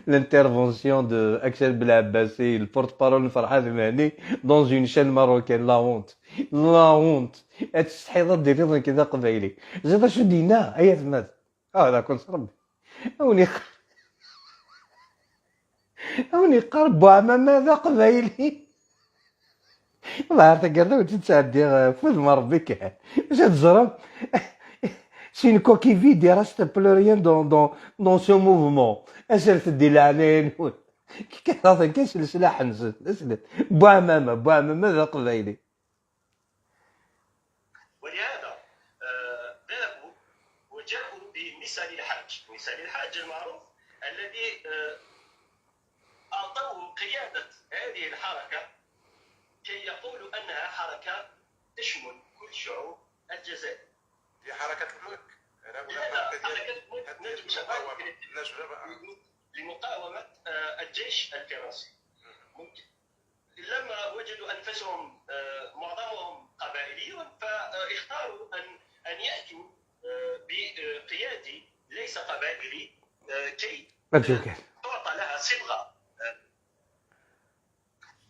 l'intervention de Axel Belɛebbasi, le porte-parole n Ferḥat Mhenni, dans une chaîne marocaine. La honte. La honte. Ad tsetḥiḍ ad d-tiniḍ nekk d aqbayli. Ẓiḍ acu d-yenna, ay atmaten. Ah, la honte, Rebbi. A wen-iqqar, a wen-iqqar Buɛmama d aqbayli. Ḍher taggara ur tt-ttɛeddiɣ, eh, f udem n Rebbi kan. Acu ad teẓrem? C'est une coquille vide, il reste plus rien dans, dans, dans ce mouvement. Asret-d di leɛnaya-nwen. Kkateɣ-ten kan s leslaḥ-nsen. Aslet. Buɛmama, Buɛmama d aqbayli. ولهذا، آه، ذهبوا وجاءوا بنسا للحاج، نسا للحاج المعروف الذي، آه، أعطوه قيادة هذه الحركة كي يقولوا أنها حركة تشمل كل شعوب الجزائر. هي حركة الملك. أنا أقول لك لا، لا، حركة الملك نجم شباب لمقاومة، لمقاومة، آه، الجيش الفرنسي. ممكن. لما وجدوا أنفسهم، آه، معظمهم قبائليون، فاختاروا أن، أن يأتوا، آه، بقيادي ليس قبائلي، آه، كي، آه، تعطى لها صبغة. آه،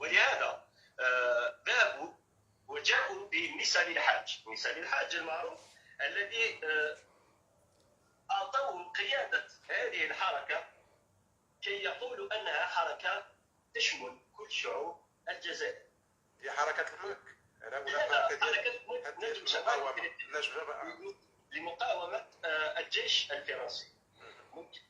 ولهذا، آه، ذهبوا وجاءوا بنسا للحاج، نسا للحاج المعروف الذي، آه، أعطوه قيادة هذه الحركة كي يقولوا أنها حركة تشمل كل شعوب الجزائر. هي حركة الملك. أنا أقول لك لا، لا، حركة الملك نجم شباب لمقاومة، لمقاومة، آه، الجيش الفرنسي. ممكن.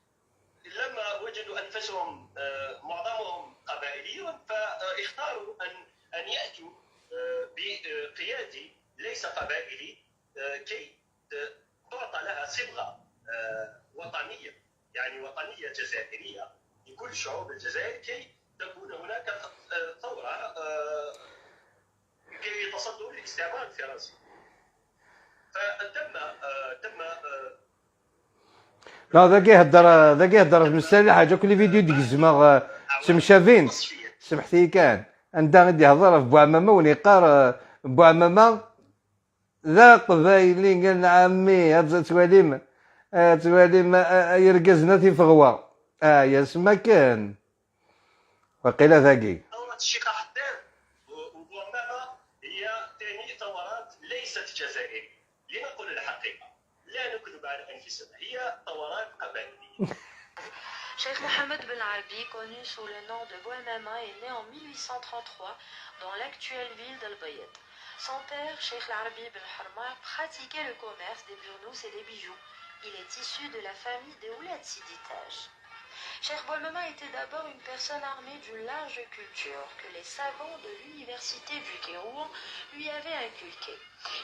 لما وجدوا أنفسهم، آه، معظمهم قبائليون، فاختاروا أن، أن يأتوا، آه، بقيادي ليس قبائلي، آه، كي، آه، تعطى لها صبغة، آه، وطنية، يعني وطنية جزائرية لكل شعوب الجزائر، كي تكون هناك، آه، ثورة، آه، كي يتصدوا للاستعمار الفرنسي. فتم، آه، تم، آه، لا، ذاك يهدر، ذاك يهدر مسالي حاجة، كل فيديو ديك الزماغ، آه، تمشافين. سمحتي كان. عندها غادي يهضر في بوعمامة ونقار، آه، بوعمامة. ذا قبايلي قال عمي، هاد تواليم، آه، تواليم، آه، آه، يرقزنا في فغوة. آه، يا سما كان. وقيلا ذاقي. ثورة الشيخ أحمد و-، وبوعمامة هي ثاني ثورات ليست جزائرية. لنقل الحقيقة، لا نكذب على أنفسنا، هي ثورات قبائلية. Cheikh Mohamed Ben Arbi, connu sous le nom de Bouamama, est né en mille huit cent trente-trois dans l'actuelle ville d'El Bayed. Son père, Cheikh Larbi Ben Harma, pratiquait le commerce des burnous et des bijoux. Il est issu de la famille des Oulad Sidi Taj. Cheikh Bouamama était d'abord une personne armée d'une large culture que les savants de l'université du Kairouan lui avaient inculquée.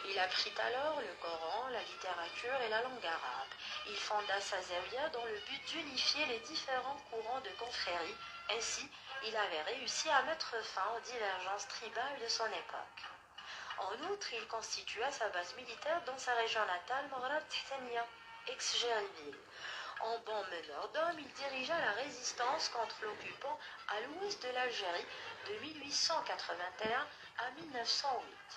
Il apprit alors le Coran, la littérature et la langue arabe. Il fonda sa zawiya dans le but d'unifier les différents courants de confrérie. Ainsi, il avait réussi à mettre fin aux divergences tribales de son époque. En outre, il constitua sa base militaire dans sa région natale, Moghra Tehtania, ex-Gériville. En bon meneur d'hommes, il dirigea la résistance contre l'occupant à l'ouest de l'Algérie de mille huit cent quatre-vingt-un à mille neuf cent huit.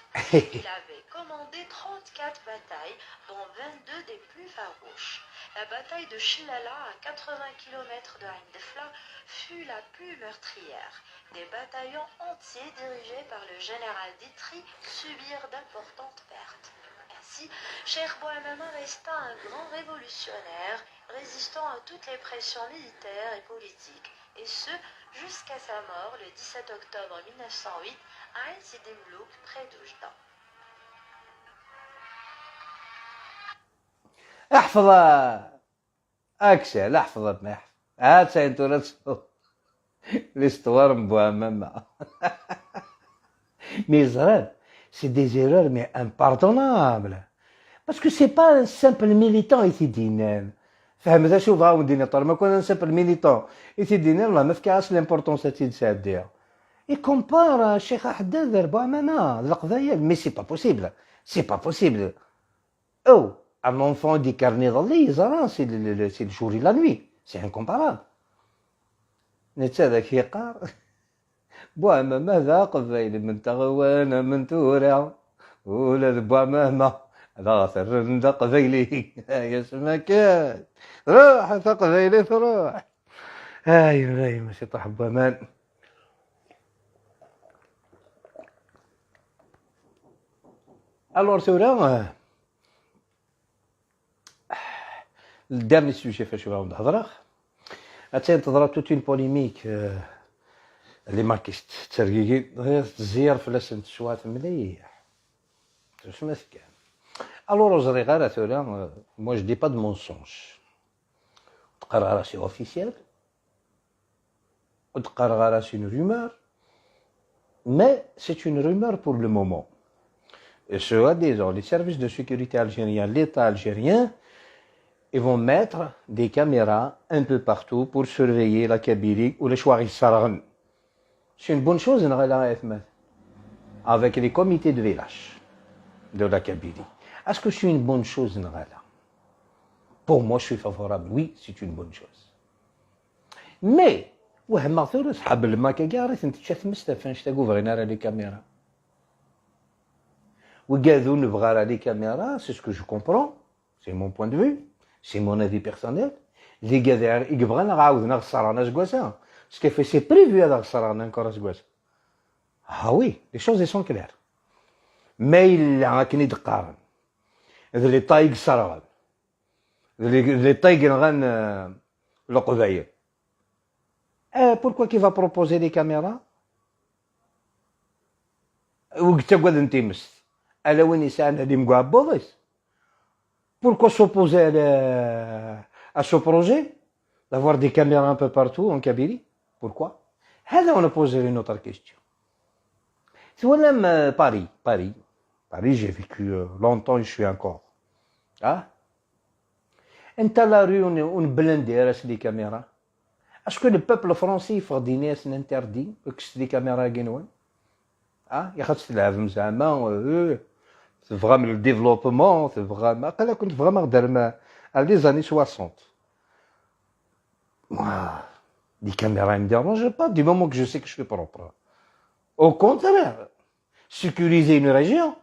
Il avait commandé trente-quatre batailles, dont vingt-deux des plus farouches. La bataille de Chellala, à quatre-vingts kilomètres de Ain Defla, fut la plus meurtrière. Des bataillons entiers dirigés par le général D'Itrey subirent d'importantes pertes. Ainsi, Cheikh Bouamama resta un grand révolutionnaire, résistant à toutes les pressions militaires et politiques, et ce, jusqu'à sa mort le dix-sept octobre mille neuf cent huit à Ain Sidi Mlouk, près d'Oujda. احفظ اكسل احفظ ما يحفظ. هات ساين تورا l'histoire ن بوعمامة. Mais ẓriɣ, c'est des erreurs mais impardonnables. Parce que c'est pas un simple militant i t-id-yennan. Fehmet acu bɣiɣ ad wen-d-iniɣ, tura ma kwan un simple militant i t-id-yennan, والله ma fkiɣ-as l'importance ad tt-id-sɛeddiɣ. I compare Ccix Aḥeddad ar Buɛmama d Leqbayel, mais c'est pas possible. C'est pas possible. Oh, un enfant d-ikkren iḍelli yeẓra, c'est le, le, le, c'est le jour et la nuit. C'est incomparable. Netta d ak-yeqqar Buɛmama d aqbayli, menteɣ wan am tura. Ula d Buɛmama ad aɣ-terren d aqbayli. Ay asma kan, ruḥ a taqbaylit, ruḥ. Ay ay, mačči ṭaḥ n waman. Alors tura, euh, le dernier sujet ɣef wacu ara d-hedreɣ. Attan teḍra toute une polémique, euh, les marxistes ttergigin, tezzi fell-asen teswiɛt mliḥ. Tusmet kan. Alors ur ẓriɣ ara tura, euh, moi je dis pas de mensonge. Ur d-qqareɣ ara c'est officiel. Ur d-qqareɣ ara c'est une rumeur, mais c'est une rumeur pour le moment. Et soi-disant, les services de sécurité algériens, l'État algérien, ils vont mettre des caméras un peu partout pour surveiller la Kabylie, ulac wa ɣ-yesserɣen. C'est une bonne chose, neɣ ala, ay atmaten? Avec les comités de village de la Kabylie. Est-ce que c'est une bonne chose, neɣ ala? Pour moi, je suis favorable. Oui, c'est une bonne chose. Mais wehmeɣ tura, sḥab lmak-agi ara ten-tečča tmes, taf anect-agi ur bɣin ara les caméras. Wigad ur nebɣi ara les caméras, c'est ce que je comprends, c'est mon point de vue, c'est mon avis personnel. D igad i yebɣan ad ɣ-ɛawden ad ɣ-sserɣen aseggas-a. Ce qui fait, c'est prévu ad ɣ-sserɣen encore aseggas-a. Ah oui, les choses sont claires. Ma yella akken i d-qqaren, d l'État i yesserɣen, d l'État i yenɣan, euh, Leqbayel. Eh, pourquoi qui va proposer des caméras? Ur yettagad n timest. Ala win yesɛan alim deg uɛebbuḍ-is. Pourquoi s'opposer à, à ce projet d'avoir des caméras un peu partout en Kabylie? Pourquoi? هذا, on a posé une autre question. Twalam, euh, Paris, Paris, Paris, j'ai vécu, euh, longtemps, je suis encore. Ah? Anta la rue ur nblindi ara s les caméras? Est-ce que le peuple français yeffeɣ-d yenna-yasen interdit, kkset les caméras-agi-nwen? Ah, yaxaṭ tleɛbem zeɛma, euh, tebɣam le développement, tebɣam, aql-aken tebɣam ad ɣ-d-terrem à les années soixante. Moi, les caméras ne me dérangent pas du moment que je sais que je suis propre. Au contraire, sécuriser une région,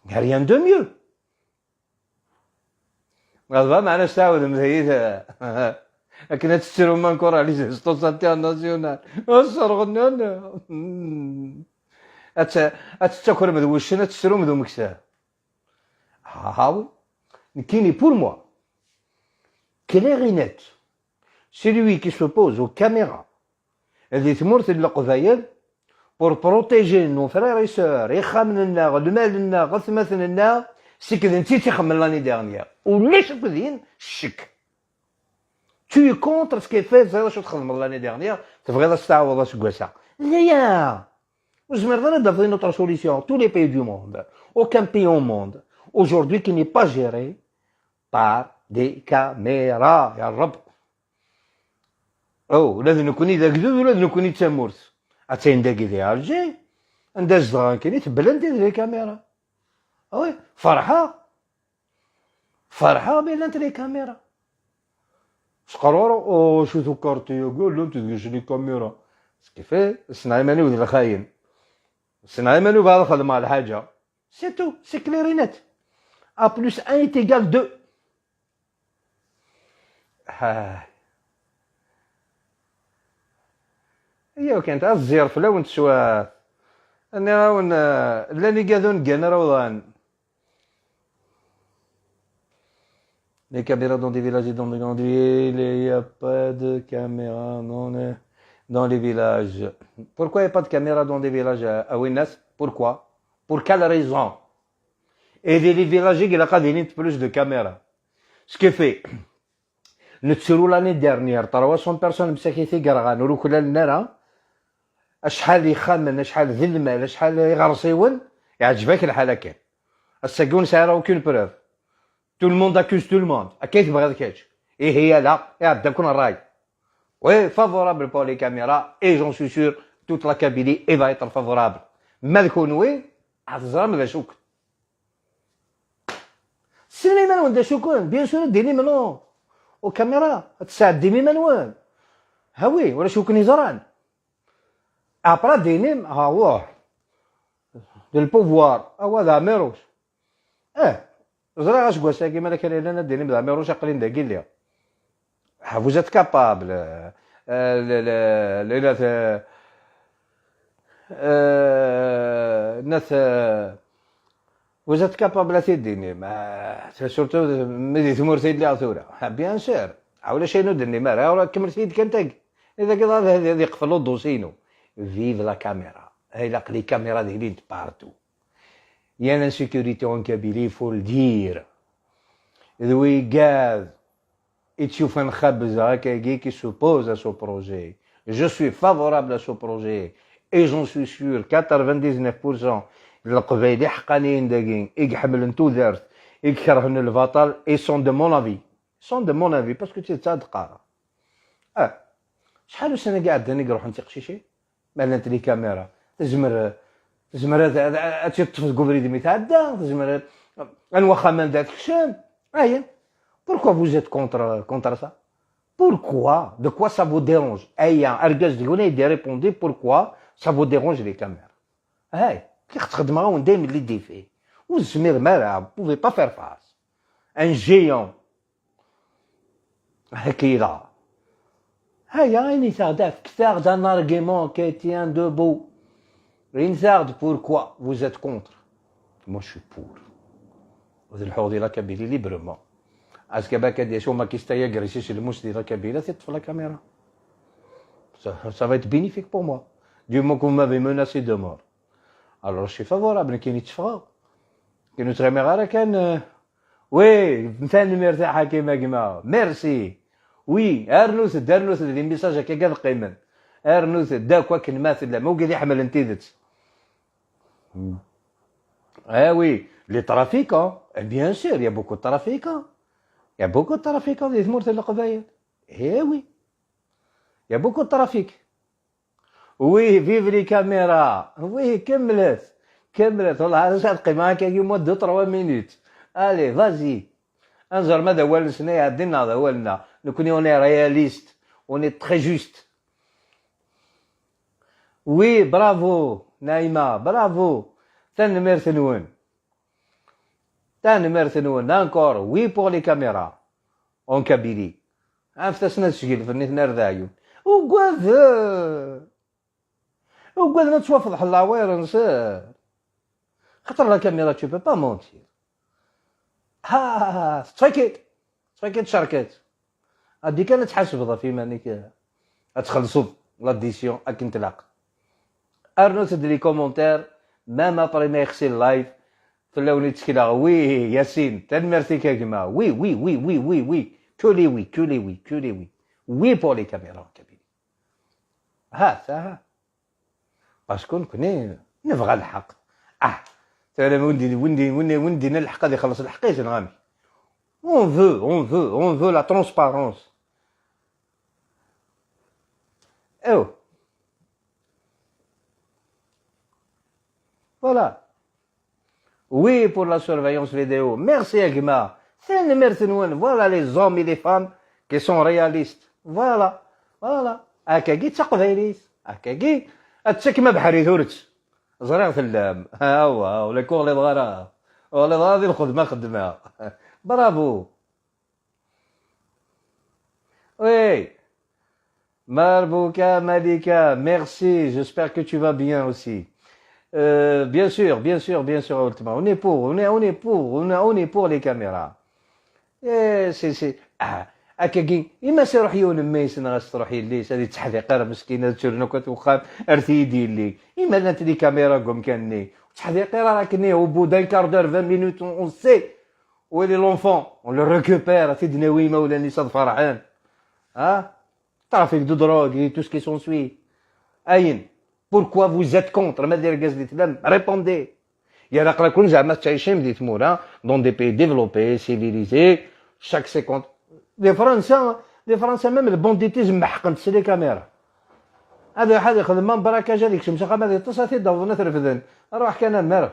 il n'y a rien de mieux. Ɣelḍa meɛna s-tɛawdem tayit akken ad tettrum encore les instances internationales. Ad sserɣen, ad tt-, ad tettakrem d wuccen, ad tettrum d umeksa. Ah oui. Nekkini, pour moi, clair et net, celui qui s'oppose aux caméras di tmurt n Leqbayel pour protéger nos frères et sœurs, ixxamen-nneɣ, lmal-nneɣ, atmaten-nneɣ, sekden-tt-id ixemmen l'année dernière. Ulac akk din ccek. Tu es contre ce qui est fait, teẓriḍ acu txedmeḍ l'année dernière, tebɣiḍ ad s-tɛawdeḍ aseggas-a. Layya! Ur tezmireḍ ara ad d-tafeḍ une autre solution. Tous les pays du monde, aucun pays au monde aujourd'hui qui n'est pas géré par des caméras, ya Reb. Oh, ula d nekkni d agdud, ula d nekkni d tamurt. Attan dagi di Alger, anda zedɣeɣ nekkni, tebblent-id les caméras. Ah oui, ferḥeɣ. Ferḥeɣ mi llant les caméras. Sqerrur, oh, acu tukerḍ-agi, llant deg-s les caméras. Skifi, ssneɣ iman-iw d lxayen. Ssneɣ iman-iw bɣiɣ ad xedmeɣ lḥaǧa. C'est tout, c'est clair et net. Un plus un est égal deux. Ah. Ayaw kan, ad ẓẓir fell-awen teswiɛt. Nniɣ-awen, eh, llan igad ur neggan ara uḍan. Les caméras dans des villages et dans des grandes villes, il n'y a pas de caméra dans les, dans les villages. Pourquoi il n'y a pas de caméra dans des villages, euh, a Winnas? Pourquoi? Pour quelle raison? Et les, les villages, il y a plus de caméras. Ce qui fait, nettru l'année dernière, trois cents personnes msakit i yerɣan, ur uklalen ara. Acḥal ixxamen, acḥal d lmal, acḥal iɣersiwen, iɛǧeb-ak lḥal akken. Ass-agi ur nesɛi ara aucune preuve. Tout le monde accuse tout le monde. Akka i tebɣiḍ kečč. Ihi ala, iɛedda-ken ṛṛay. Oui, favorable pour les caméras, et j'en suis sûr, toute la Kabylie, il va être favorable. Ma d kunwi, ad teẓram d acu-k. Tessnem iman-nwen d acu-ken, bien sûr, ad d-tinim non. Aux caméras, ad tesɛeddim iman-nwen. Ha oui, ulac wi ken-yeẓran. Après ad d-tinim, ha wah. D le pouvoir, awa d Ɛmiruc. Eh, ẓriɣ aseggas-agi, ma d akken yellan ad d-tinim d Ɛmiruc, aql-in dagi lliɣ. Ah, vous êtes capable. Euh, le, le, le, le, euh, euh, notre, euh, vous êtes capable à t'aider, mais, euh, c'est surtout, mais des mots, c'est de la nature. Ah, bien sûr. Ah, ولا شيء nous donne, mais, alors, comme c'est de Kentucky. Et de Kentucky, il y a des, des, des, des, des, vive la caméra. Et la, les caméras, des lignes partout. Il y a l'insécurité en Kabylie, il faut le dire. D wigad i tt-yufan xabza akkagi qui s'oppose à ce projet. Je suis favorable à ce projet. Et j'en suis sûr, quatre-vingt-dix-neuf pour cent n Leqbayel iḥeqqaniyen dagi, i iḥemmlen tudert, i ikerhen lbaṭel, ils sont de mon avis. Ils sont de mon avis, parce que c'est ça d-qqareɣ. Ah, acḥal ussan-agi iɛeddan i iruḥen d tiqcicin? Ma llant les caméras, tezmer, tezmer ad, ad, ad tt-teṭṭef deg ubrid mi tɛedda, tezmer ad, anwa axxam anda tekcem. Ayen. Pourquoi vous êtes contre, contre ça? Pourquoi? De quoi ça vous dérange? Aya, argaz deg-wen ay d-irépondre, pourquoi ça vous dérange les caméras? Hey, kif xedmeɣ-awen dayem les défis. Ur tezmirem ara, vous pouvez pas faire face. Un géant. Hakila. Aya, init-aɣ-d, fket-aɣ-d un argument qui tient debout. Init-aɣ-d pourquoi vous êtes contre. Moi, je suis pour. Ad lḥuɣ di la Kabylie librement. Azekka bakka d yacu ma kista ya gris iselmus di la Kabylie, teṭṭef la caméra. Ça, ça va être bénéfique pour moi. Du moment que vous m'avez menacé de mort. Alors, je suis favorable, nekkini tteffɣeɣ. Nekkini ur ttɣimiɣ ara kan, euh, oui, tanemmirt a Ḥakim a gma. Merci. Oui, rnut-d, rnut-d les messages akka ad qqimen. Rnut-d akk akken ma tellam, wigad iḥemmlen tidet. Eh oui, les trafics, hein. Eh bien sûr, il y a beaucoup de trafics, hein. Il y a beaucoup de trafics, hein, di tmurt n Leqbayel. Eh oui. Il y a beaucoup de trafics. Oui, vive les caméras. Oui, kemmlet. Kemmlet. Wallah, ad qqimeɣ akka au moins deux, trois minutes. Allez, vas-y. Ad nẓer ma d awal-nsen ay iɛeddin neɣ d awal-nneɣ. Nekkni, on est réaliste. On est très juste. Oui, bravo, Naïma, bravo. Tanemmirt-nwen. Tanemmirt-nwen encore. Oui pour les caméras en Kabylie. Afet-asen ad sgelfen nitni ar d aɛyun. Ugaden! Ugaden ad ttwafeḍḥen leɛwayr-nsen. Xaṭer la caméra, tu peux pas mentir. Ha, teṭṭef-ik-id. Teṭṭef-ik-id tcerket. Adi kan ad tḥasbeḍ ɣef yiman-ik, ad txellṣeḍ l'addition akken tlaq. Rnut-d les commentaires, même après ma yexsi live, fell-awen i ttekleɣ. Oui, Yassine, tanemmirt-ik a gma. Oui, oui, oui, oui, oui, oui. Que les oui, que les oui, que les oui. Oui pour les caméras en Kabylie. Ha, ça, ha. Parce que nekkni nebɣa lḥeqq. Ah, tura win d-, win d-, win d-, win d-yenna lḥeqq ad ixelleṣ lḥeqq-is, neɣ amek? On veut, on veut, on veut la transparence. Oh. Voilà. Oui, pour la surveillance vidéo. Merci a gma. Tanemmirt-nwen. Voilà les hommes et les femmes qui sont réalistes. Voilà, voilà. Akkagi d taqbaylit. Akkagi ad tekkem abeḥri turet. Ẓriɣ tellam. Awa, ula kuɣ liḍ ara. Ur liḍ ara di lxedma xeddmeɣ. Bravo. Oui. Marbuka Malika, merci, j'espère que tu vas bien aussi. Euh, bien sûr, bien sûr, bien sûr, Ultima. On est pour, on est, on est pour, on est, on est pour les caméras. Eh, c'est, c'est, ah, akkagi, ima s iruḥ yiwen mmi-s neɣ as truḥ yelli-s, ad yetteḥdiqir meskin, ad turnu akk at uxxam, ar tiyidi yelli. Ima llant les caméras deg umkan-nni, ur tteḥdiqir ara akkenni, au bout d'un quart d'heure, vingt minutes, on, on sait où est l'enfant, on le récupère, ad t-id-nawi imawlan-is ad ferḥen. Ah, trafic de drogue et tout ce qui s'ensuit. Ayen, pourquoi vous êtes contre? Ma d argaz di tellam, répondez. Yal aql-aken zeɛma tettɛicim di tmura, dans des pays développés, civilisés, chaque seconde. Di Fransa, di Fransa même le banditisme meḥqen-t s les caméras. Ad iruḥ ad ixdem un braquage, ad ikcem s axxam, ad iṭṭes, ad t-id-awḍen, ad t-refden. Arwaḥ kan a mmi,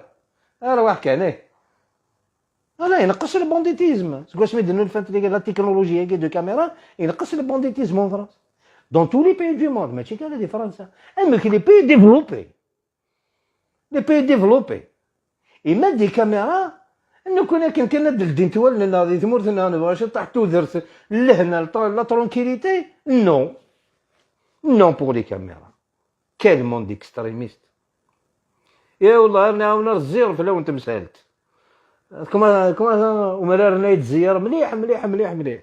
arwaḥ kan, eh. Ala, ineqqes le banditisme. Seg wasmi d-nulfant la technologie-agi de caméra, ineqqes le banditisme en France. Dans tous les pays du monde, mačči kan di Fransa. Amek les pays développés? Les pays développés. Ima des caméras, nekkni akken kan ad d-ldint wallen-nneɣ di tmurt-nneɣ, nebɣa ciṭṭaḥ tudert, lehna, la tranquillité. Non. Non pour les caméras. Quel monde extrémiste. Eh wallah, ar nɛawen ar ẓẓir fell-awen temsalt. Kma, kma umrar-nni yettẓeyyiṛ mliḥ, mliḥ, mliḥ, mliḥ.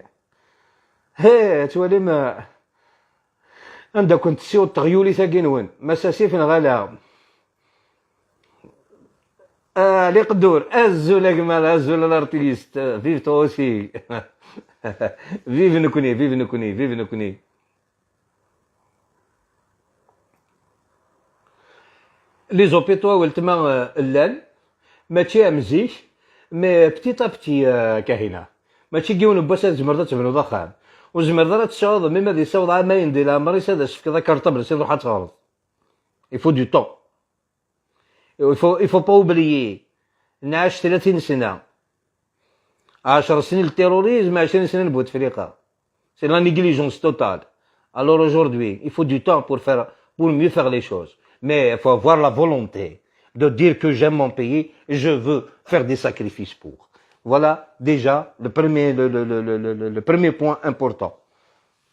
He, tettwalim, eh, anda kent tessiweḍ teɣyulit-agi-nwen? Mass Asif neɣ ala? Ah, les qeddur, azul a gma, azul a l'artiste, vive toi aussi. Vive nekkni, vive nekkni, vive nekkni. Les hôpitaux, weltma, euh, llan, mačči am zik, mais petit à petit, euh, Kahina. Mačči deg yiwen n wass ad tzemreḍ ad tebnuḍ axxam. Ur tzemreḍ ara ad tesɛuḍ, même ad yessaweḍ ɛamayen di leɛmer-is, ad as-tefkeḍ akarṭabel-is, iruḥ ad teɣreḍ. Il faut du temps. Il faut, il faut pas oublier. Nɛac tlatin sna. Ɛecṛ snin n terrorisme, ɛecrin sna n Bouteflika. C'est la négligence totale. Alors aujourd'hui, il faut du temps pour faire, pour mieux faire les choses. Mais il faut avoir la volonté de dire que j'aime mon pays, je veux faire des sacrifices pour. Voilà déjà le premier, le, le, le, le, le, le premier point important.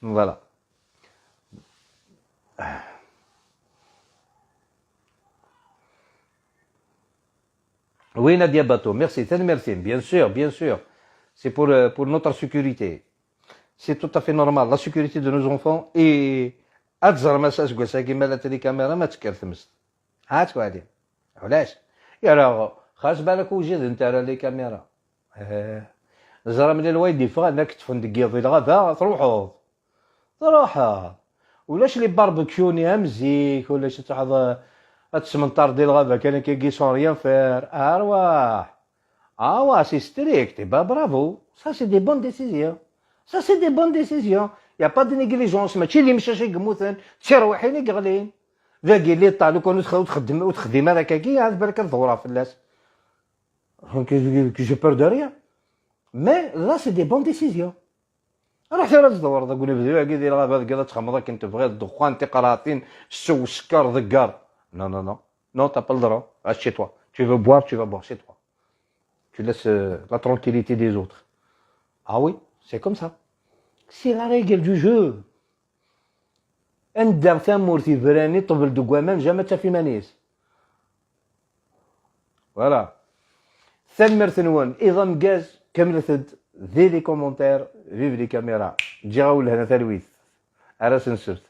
Voilà. Oui, Nadia Bato, merci. Tanemmirt-im, bien sûr, bien sûr. C'est pour, euh, pour notre sécurité. C'est tout à fait normal. La sécurité de nos enfants et ad tzerm ass aseggas-agi ma la télé caméra ma tekker tmest. Ha twali. Ulac. Yara xas balak ur wjident ara les caméras. Eh, ẓra mlal wayd yeffɣen ad k-ṭṭfen deg yiḍ di lɣaba, truḥeḍ. Truḥeḍ. Ulac les barbecues-nni am zik, ulac ad truḥeḍ, eh, ad tesmenṭareḍ di lɣaba kan akkagi sans rien faire. Arwaḥ. Ah ouais, c'est strict. Eh ben, bravo. Ça, c'est des bonnes décisions. Ça, c'est des bonnes décisions. Il y a pas de négligence. Mačči d imcac i yemmuten, d tirwiḥin i yeɣlin. Dagi, l'État, lukan ur tx-, ur txeddem, ur texdim ara akkagi, ad balak ad ḍewreɣ fell-as. Donc, j'ai peur de rien. Mais là, c'est des bonnes décisions. Ruḥ tura ad tdewreḍ deg unebdu-agi di lɣaba, deg ad txemmeḍ akken tebɣiḍ, ddexxan, tiqraɛtin, ssew, sskeṛ, ḍegger. Non, non, non. Non, t'as pas le droit. Reste chez toi. Tu veux boire, tu vas boire chez toi. Tu laisses, euh, la tranquillité des autres. Ah oui, c'est comme ça. C'est la règle du jeu. Anda tamurt yebran i ṭṭbel deg waman, jamais ad taf iman-is. Voilà. Tanemmirt-nwen. Iḍ ameggaz, kemmlet-d di les commentaires, vive les caméras. Ǧǧiɣ-awen lehna talwit. Ar ass n ssebt.